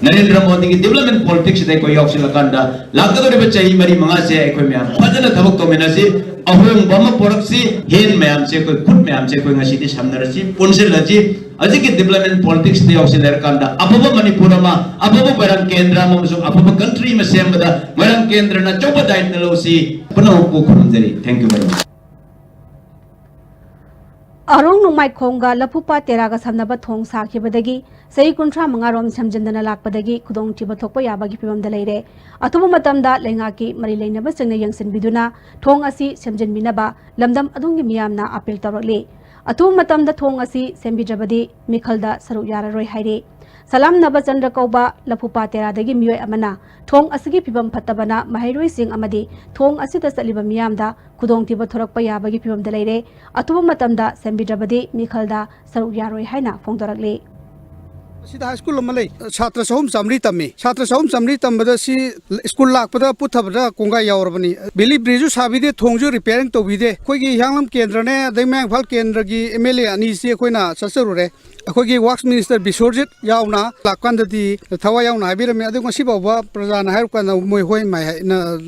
ꯅꯔꯦꯟꯗ꯭ꯔ ꯃꯣꯗꯤꯒꯤ ꯗꯤꯕꯂꯞꯃꯦꯟꯠ ꯄꯣꯂꯤꯇꯤꯛꯁꯁꯤꯗ ꯑꯩꯈꯣꯏ ꯌꯥꯎꯁꯤꯜꯂꯀꯥꯟꯗ ꯂꯥꯛꯀꯗꯧꯔꯤꯕ ꯆꯍꯤ ꯃꯔꯤ ꯃꯉꯥꯁꯦ ꯑꯩꯈꯣꯏ ꯃꯌꯥꯝ ꯐꯖꯅ ꯊꯕꯛ ꯇꯧꯃꯤꯟꯅꯁꯤ, ꯑꯍꯣꯡꯕ ꯑꯃ ꯄꯨꯔꯛꯁꯤ, ꯍꯦꯟ ꯃꯌꯥꯝꯁꯦ ꯑꯩꯈꯣꯏ ꯈꯨꯠ ꯃꯌꯥꯝꯁꯦ ꯑꯩꯈꯣꯏ ꯉꯁꯤꯗꯤ ꯁꯝꯅꯔꯁꯤ, ꯄꯨꯟꯁꯤꯜꯂꯁꯤ꯫ ꯍꯧꯖꯤꯛꯀꯤ ꯗꯤꯕꯂꯞꯃꯦꯟꯠ ꯄꯣꯂꯤꯇꯤꯛꯁꯇ ꯌꯥꯎꯁꯤꯜꯂꯦꯔꯀꯥꯟꯗ ꯑꯐꯕ ꯃꯅꯤꯄꯨꯔ ꯑꯃ, ꯑꯐꯕ ꯃꯣꯏꯔꯥꯡ ꯀꯦꯟꯗ꯭ꯔ ꯑꯃ ꯑꯃꯁꯨꯡ ꯑꯐꯕ ꯀꯟꯇ꯭ꯔꯤ ꯑꯃ ꯁꯦꯝꯕꯗ ꯃꯣꯏꯔꯥꯡ ꯀꯦꯟꯗ꯭ꯔꯅ ꯑꯆꯧꯕ ꯗꯥꯏꯇ ꯂꯧꯁꯤ꯫ ꯄꯨꯝꯅꯃꯛꯄꯨ ꯈꯨꯔꯨꯝꯖꯔꯤ꯫ Thank you very much. ꯑꯔꯣꯡ ꯅꯣꯡꯃꯥꯏꯈꯣꯡꯒ ꯂꯐꯨꯄꯥꯠ ꯇꯦꯔꯥꯒ ꯁꯝꯅꯕ ꯊꯣꯡ ꯁꯥꯈꯤꯕꯗꯒꯤ ꯆꯍꯤ ꯀꯨꯟꯊ꯭ꯔꯥ ꯃꯉꯥ ꯔꯣꯝ ꯁꯦꯝꯖꯤꯟꯗꯅ ꯂꯥꯛꯄꯗꯒꯤ ꯈꯨꯗꯣꯡꯊꯤꯕ ꯊꯣꯛꯄ ꯌꯥꯕꯒꯤ ꯐꯤꯕꯝꯗ ꯂꯩꯔꯦ꯫ ꯑꯊꯨꯕ ꯃꯇꯝꯗ ꯂꯩꯉꯥꯛꯀꯤ ꯃꯔꯤ ꯂꯩꯅꯕꯁꯤꯡꯅ ꯌꯦꯡꯁꯤꯟꯕꯤꯗꯨꯅ ꯊꯣꯡ ꯑꯁꯤ ꯁꯦꯝꯖꯤꯟꯕꯤꯅꯕ ꯂꯝꯗꯝ ꯑꯗꯨꯒꯤ ꯃꯤꯌꯥꯝꯅ ꯑꯄꯤꯜ ꯇꯧꯔꯛꯂꯤ꯫ ꯑꯊꯨꯕ ꯃꯇꯝꯗ ꯊꯣꯡ ꯑꯁꯤ ꯁꯦꯝꯕꯤꯗ꯭ꯔꯕꯗꯤ ꯃꯤꯈꯜꯗ ꯁꯔꯨꯛ ꯌꯥꯔꯔꯣꯏ ꯍꯥꯏꯔꯤ꯫ ꯁꯂꯥꯝꯅꯕ ꯆꯟꯗ꯭ꯔ ꯀꯧꯕ ꯂꯐꯨꯄꯥꯠ ꯇꯦꯔꯥꯗꯒꯤ ꯃꯤꯑꯣꯏ ꯑꯃꯅ ꯊꯣꯡ ꯑꯁꯤꯒꯤ ꯐꯤꯕꯝ ꯐꯠꯇꯕꯅ ꯃꯍꯩꯔꯣꯏꯁꯤꯡ ꯑꯃꯗꯤ ꯊꯣꯡ ꯑꯁꯤꯗ ꯆꯠꯂꯤꯕ ꯃꯤꯌꯥꯝꯗ ꯈꯨꯗꯣꯡꯊꯤꯕ ꯊꯣꯔꯛꯄ ꯌꯥꯕꯒꯤ ꯐꯤꯕꯝꯗ ꯂꯩꯔꯦ꯫ ꯑꯊꯨꯕ ꯃꯇꯝꯗ ꯁꯦꯝꯕꯤꯗ꯭ꯔꯕꯗꯤ ꯃꯤꯈꯜꯗ ꯁꯔꯨꯛ ꯌꯥꯔꯣꯏ ꯍꯥꯏꯅ ꯐꯣꯡꯗꯣꯔꯛꯂꯤ꯫ ꯁꯤꯗ ꯍꯥꯏ ꯁ꯭ꯀꯨꯜ ꯑꯃ ꯂꯩ꯫ ꯁꯥꯇ꯭ꯔ ꯆꯍꯨꯝ ꯆꯥꯃꯔꯤ ꯇꯝꯃꯤ꯫ ꯁꯥꯇ꯭ꯔ ꯆꯍꯨꯝ ꯆꯥꯃꯔꯤ ꯇꯝꯕꯗ ꯁꯤ ꯁ꯭ꯀꯨꯜ ꯂꯥꯛꯄꯗ ꯄꯨꯠꯊꯕꯗ ꯀꯣꯡꯒꯥꯏ ꯌꯥꯎꯔꯕꯅꯤ꯫ ꯕꯦꯂꯤ ꯕ꯭ꯔꯤꯖꯁꯨ ꯁꯥꯕꯤꯗꯦ, ꯊꯣꯡꯁꯨ ꯔꯤꯄꯦꯌꯥꯔꯤꯡ ꯇꯧꯕꯤꯗꯦ꯫ ꯑꯩꯈꯣꯏꯒꯤ ꯍꯤꯌꯥꯡꯂꯝ ꯀꯦꯟꯗ꯭ꯔꯅꯦ, ꯑꯗꯩ ꯃꯌꯥꯡ ꯏꯝꯐꯥꯜ ꯀꯦꯟꯗ꯭ꯔꯒꯤ ꯑꯦꯝ ꯑꯦꯜ ꯑꯦ ꯑꯅꯤꯁꯤ ꯑꯩꯈꯣꯏꯅ ꯆꯠꯆꯔꯨꯔꯦ꯫ ꯑꯩꯈꯣꯏꯒꯤ ꯋꯥꯛꯁ ꯃꯤꯅꯤꯁꯇꯔ ꯕꯤꯁ꯭ꯋꯔꯖꯤꯠ ꯌꯥꯎꯅ ꯂꯥꯛꯀꯥꯟꯗꯗꯤ ꯊꯋꯥꯏ ꯌꯥꯎꯅ ꯍꯥꯏꯕꯤꯔꯝꯃꯤ꯫ ꯑꯗꯨ ꯉꯁꯤ ꯐꯥꯎꯕ ꯄ꯭ꯔꯖꯥꯅ ꯍꯥꯏꯔ ꯀꯥꯟꯗ ꯃꯣꯏ ꯍꯣꯏ ꯃꯥꯏ ꯍꯥꯏꯅ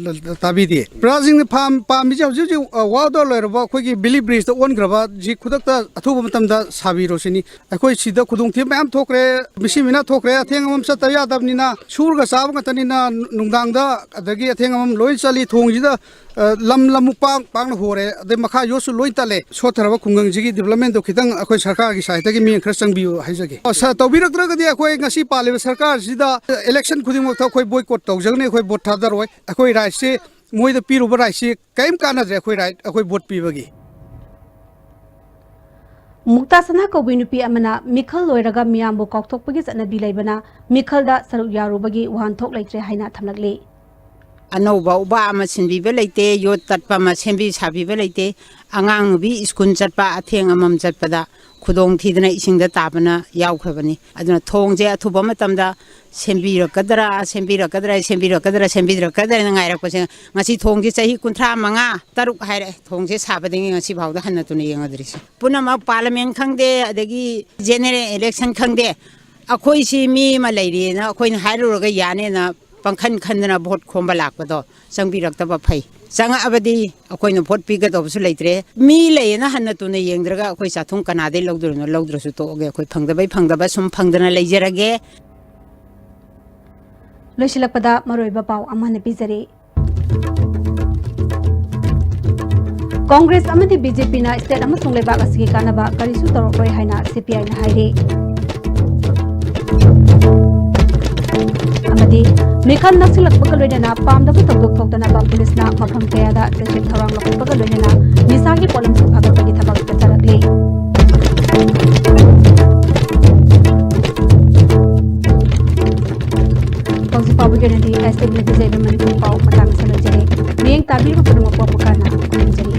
ꯇꯥꯕꯤꯗꯦ꯫ ꯄ꯭ꯔꯖꯥꯁꯤꯡꯅ ꯐꯥꯝ-, ꯄꯥꯝꯃꯤꯁꯦ ꯍꯧꯖꯤꯛ ꯍꯧꯖꯤꯛ, ꯑ, ꯋꯥꯗ ꯂꯣꯏꯔꯕ ꯑꯩꯈꯣꯏꯒꯤ ꯕꯦꯂꯤ ꯕ꯭ꯔꯤꯖꯇ ꯑꯣꯟꯈ꯭ꯔꯕ ꯁꯤ ꯈꯨꯗꯛꯇ ꯑꯊꯨꯕ ꯃꯇꯝꯗ ꯁꯥꯕꯤꯔꯣ ꯁꯤꯅꯤ꯫ ꯑꯩꯈꯣꯏ ꯁꯤꯗ ꯈꯨꯗꯣꯡꯊꯤꯕ ꯃꯌꯥꯝ ꯊꯣꯛꯈ꯭ꯔꯦ꯫ ꯃꯤꯁꯤ ꯃꯤꯅꯥ ꯊꯣꯛꯈ꯭ꯔꯦ꯫ ꯑꯊꯦꯡ ꯑꯃꯝ ꯆꯠꯇꯕ ꯌꯥꯗꯕꯅꯤꯅ, ꯁꯨꯔꯒ ꯆꯥꯕ ꯉꯥꯛꯇꯅꯤꯅ, ꯅꯨꯡꯗꯥꯡꯗ ꯑꯗꯒꯤ ꯑꯊꯦꯡ ꯑꯃꯝ ꯂꯣꯏ ꯆꯠꯂꯤ꯫ ꯊꯣꯡꯁꯤꯗ, ꯑ, ꯂꯝ ꯂꯝ ꯄꯥꯛ ꯄꯥꯛꯅ ꯍꯣꯔꯦ꯫ ꯑꯗꯩ ꯃꯈꯥ ꯌꯣꯠꯁꯨ ꯂꯣꯏ ꯇꯠꯂꯦ꯫ ꯁꯣꯠꯊꯔꯕ ꯈꯨꯡꯒꯪꯁꯤꯒꯤ ꯗꯤꯕꯂꯞꯃꯦꯟꯗꯣ ꯈꯤꯇꯪ ꯑꯩꯈꯣꯏ ꯁꯔꯀꯥꯔꯒꯤ ꯁꯥꯏꯠꯇꯒꯤ ꯃꯤꯠꯌꯦꯡ ꯈꯔ ꯆꯪꯕꯤꯌꯨ ꯍꯥꯏꯖꯒꯦ꯫ ꯑ, ꯁ-, ꯇꯧꯕꯤꯔꯛꯇ꯭ꯔꯒꯗꯤ ꯑꯩꯈꯣꯏ ꯉꯁꯤ ꯄꯥꯜꯂꯤꯕ ꯁꯔꯀꯥꯔꯁꯤꯗ ꯏꯂꯦꯛꯁꯟ ꯈꯨꯗꯤꯡꯃꯛꯇ ꯑꯩꯈꯣꯏ ꯕꯣꯏꯀꯣꯠ ꯇꯧꯖꯒꯅꯤ꯫ ꯑꯩꯈꯣꯏ ꯚꯣꯠ ꯊꯥꯗꯔꯣꯏ꯫ ꯑꯩꯈꯣꯏ ꯔꯥꯏꯠꯁꯤ, ꯃꯣꯏꯗ ꯄꯤꯔꯨꯕ ꯔꯥꯏꯠꯁꯤ ꯀꯔꯤꯝ ꯀꯥꯟꯅꯗ꯭ꯔꯦ꯫ ꯑꯩꯈꯣꯏ ꯔꯥꯏꯠ, ꯑꯩꯈꯣꯏ ꯚꯣꯠ ꯄꯤꯕꯒꯤ꯫ ꯃꯨꯛꯇꯥ ꯁꯅꯥ ꯀꯧꯕꯤ ꯅꯨꯄꯤ ꯑꯃꯅ ꯃꯤꯈꯜ ꯂꯣꯏꯔꯒ ꯃꯤꯌꯥꯝꯕꯨ ꯀꯥꯎꯊꯣꯛꯄꯒꯤ ꯆꯠꯅꯕꯤ ꯂꯩꯕꯅ ꯃꯤꯈꯜꯗ ꯁꯔꯨꯛ ꯌꯥꯔꯨꯕꯒꯤ ꯋꯥꯍꯟꯊꯣꯛ ꯂꯩꯇ꯭ꯔꯦ ꯍꯥꯏꯅ ꯊꯝꯂꯛꯂꯤ꯫ ꯑꯅꯧꯕ ꯎꯕꯥ ꯑꯃ ꯁꯤꯟꯕꯤꯕ ꯂꯩꯇꯦ, ꯌꯣꯠ ꯇꯠꯄ ꯑꯃ ꯁꯦꯝꯕꯤ ꯁꯥꯕꯤꯕ ꯂꯩꯇꯦ꯫ ꯑꯉꯥꯡ ꯅꯨꯕꯤ ꯁ꯭ꯀꯨꯜ ꯆꯠꯄ ꯑꯊꯦꯡ ꯑꯃꯝ ꯆꯠꯄꯗ ꯈꯨꯗꯣꯡ ꯊꯤꯗꯅ ꯏꯁꯤꯡꯗ ꯇꯥꯕꯅ ꯌꯥꯎꯈ꯭ꯔꯕꯅꯤ꯫ ꯑꯗꯨꯅ ꯊꯣꯡꯁꯦ ꯑꯊꯨꯕ ꯃꯇꯝꯗ ꯁꯦꯝꯕꯤꯔꯛꯀꯗ꯭ꯔꯥ, ꯁꯦꯝꯕꯤꯔꯛꯀꯗ꯭ꯔꯥ, ꯁꯦꯝꯕꯤꯔꯛꯀꯗ꯭ꯔꯥ, ꯁꯦꯝꯕꯤꯔꯛꯀꯗ꯭ꯔꯥ ꯍꯥꯏꯅ ꯉꯥꯏꯔꯛꯄꯁꯦ, ꯉꯁꯤ ꯊꯣꯡꯁꯦ ꯆꯍꯤ ꯀꯨꯟꯊ꯭ꯔꯥ ꯃꯉꯥ, ꯇꯔꯨꯛ ꯍꯥꯏꯔꯛꯑꯦ, ꯊꯣꯡꯁꯦ ꯁꯥꯕꯗꯒꯤ ꯉꯁꯤ ꯐꯥꯎꯗ ꯍꯟꯅ ꯇꯨꯅ ꯌꯦꯡꯉꯗ꯭ꯔꯤꯁꯦ꯫ ꯄꯨꯝꯅꯃꯛ ꯄꯥꯔꯂꯃꯦꯟ ꯈꯪꯗꯦ, ꯑꯗꯒꯤ ꯖꯦꯅꯦꯔꯦꯜ ꯏꯂꯦꯛꯁꯟ ꯈꯪꯗꯦ, ꯑꯩꯈꯣꯏꯁꯤ ꯃꯤ ꯑꯃ ꯂꯩꯔꯤꯅ ꯑꯩꯈꯣꯏꯅ ꯍꯥꯏꯔꯨꯔꯒ ꯌꯥꯅꯦꯅ ꯄꯪꯈꯟ ꯈꯟꯗꯅ ꯚꯣꯠ ꯈꯣꯝꯕ ꯂꯥꯛꯄꯗꯣ ꯆꯪꯕꯤꯔꯛꯇꯕ ꯐꯩ꯫ ꯆꯪꯉꯛꯑꯕꯗꯤ ꯑꯩꯈꯣꯏꯅ ꯚꯣꯠ ꯄꯤꯒꯗꯧꯕꯁꯨ ꯂꯩꯇ꯭ꯔꯦ꯫ ꯃꯤ ꯂꯩꯌꯦꯅ ꯍꯟꯅ ꯇꯨꯅ ꯌꯦꯡꯗ꯭ꯔꯒ ꯑꯩꯈꯣꯏ ꯆꯥꯛꯊꯨꯡ ꯀꯅꯥꯗꯩ ꯂꯧꯗꯣꯔꯤꯅꯣ? ꯂꯧꯗ꯭ꯔꯁꯨ ꯇꯣꯛꯑꯒꯦ, ꯑꯩꯈꯣꯏ ꯐꯪꯗꯕꯩ ꯐꯪꯗꯕ ꯁꯨꯝ ꯐꯪꯗꯅ ꯂꯩꯖꯔꯒꯦ꯫ ꯂꯣꯏꯁꯤꯜꯂꯛꯄꯗ ꯃꯔꯨꯑꯣꯏꯕ ꯄꯥꯎ ꯑꯃ ꯍꯟꯅ ꯄꯤꯖꯔꯤ꯫ ꯀꯣꯡꯒ꯭ꯔꯦꯁ ꯑꯃꯗꯤ ꯕꯤ ꯖꯦ ꯄꯤꯅ ꯁ꯭ꯇꯦꯠ ꯑꯃꯁꯨꯡ ꯂꯩꯕꯥꯛ ꯑꯁꯤꯒꯤ ꯀꯥꯟꯅꯕ ꯀꯔꯤꯁꯨ ꯇꯧꯔꯛꯂꯣꯏ ꯍꯥꯏꯅ ꯁꯤ ꯄꯤ ꯑꯥꯏꯅ ꯍꯥꯏꯔꯤ꯫ ꯑꯃꯗꯤ ꯃꯤꯈꯜ ꯅꯛꯁꯤꯜꯂꯛꯄꯒ ꯂꯣꯏꯅꯅ ꯄꯥꯝꯗꯕ ꯊꯧꯗꯣꯛ ꯊꯣꯛꯇꯅꯕ ꯄꯨꯂꯤꯁꯅ ꯃꯐꯝ ꯀꯌꯥꯗ ꯆꯦꯛꯁꯤꯟ ꯊꯧꯔꯥꯡ ꯂꯧꯈꯠꯄꯒ ꯂꯣꯏꯅꯅ ꯅꯤꯁꯥꯒꯤ ꯄꯣꯠꯂꯝꯁꯤꯡ ꯐꯥꯒꯠꯄꯒꯤ ꯊꯕꯛ ꯆꯠꯊꯔꯛꯂꯤ꯫ ꯍꯧꯖꯤꯛ ꯐꯥꯎꯕꯒꯤ ꯑꯣꯏꯅꯗꯤ ꯑꯦꯁ ꯇꯤ ꯕꯤ ꯂꯩꯖꯩꯕ ꯃꯅꯤꯄꯨꯔ ꯄꯥꯎ ꯃꯇꯥꯡ ꯑꯁꯤꯗ ꯂꯣꯏꯖꯔꯦ꯫ ꯃꯤꯠꯌꯦꯡ ꯇꯥꯕꯤꯔꯤꯕ ꯄꯨꯝꯅꯃꯛꯄꯨ ꯑꯃꯨꯛ ꯍꯟꯅ ꯈꯨꯔꯨꯝꯖꯔꯤ꯫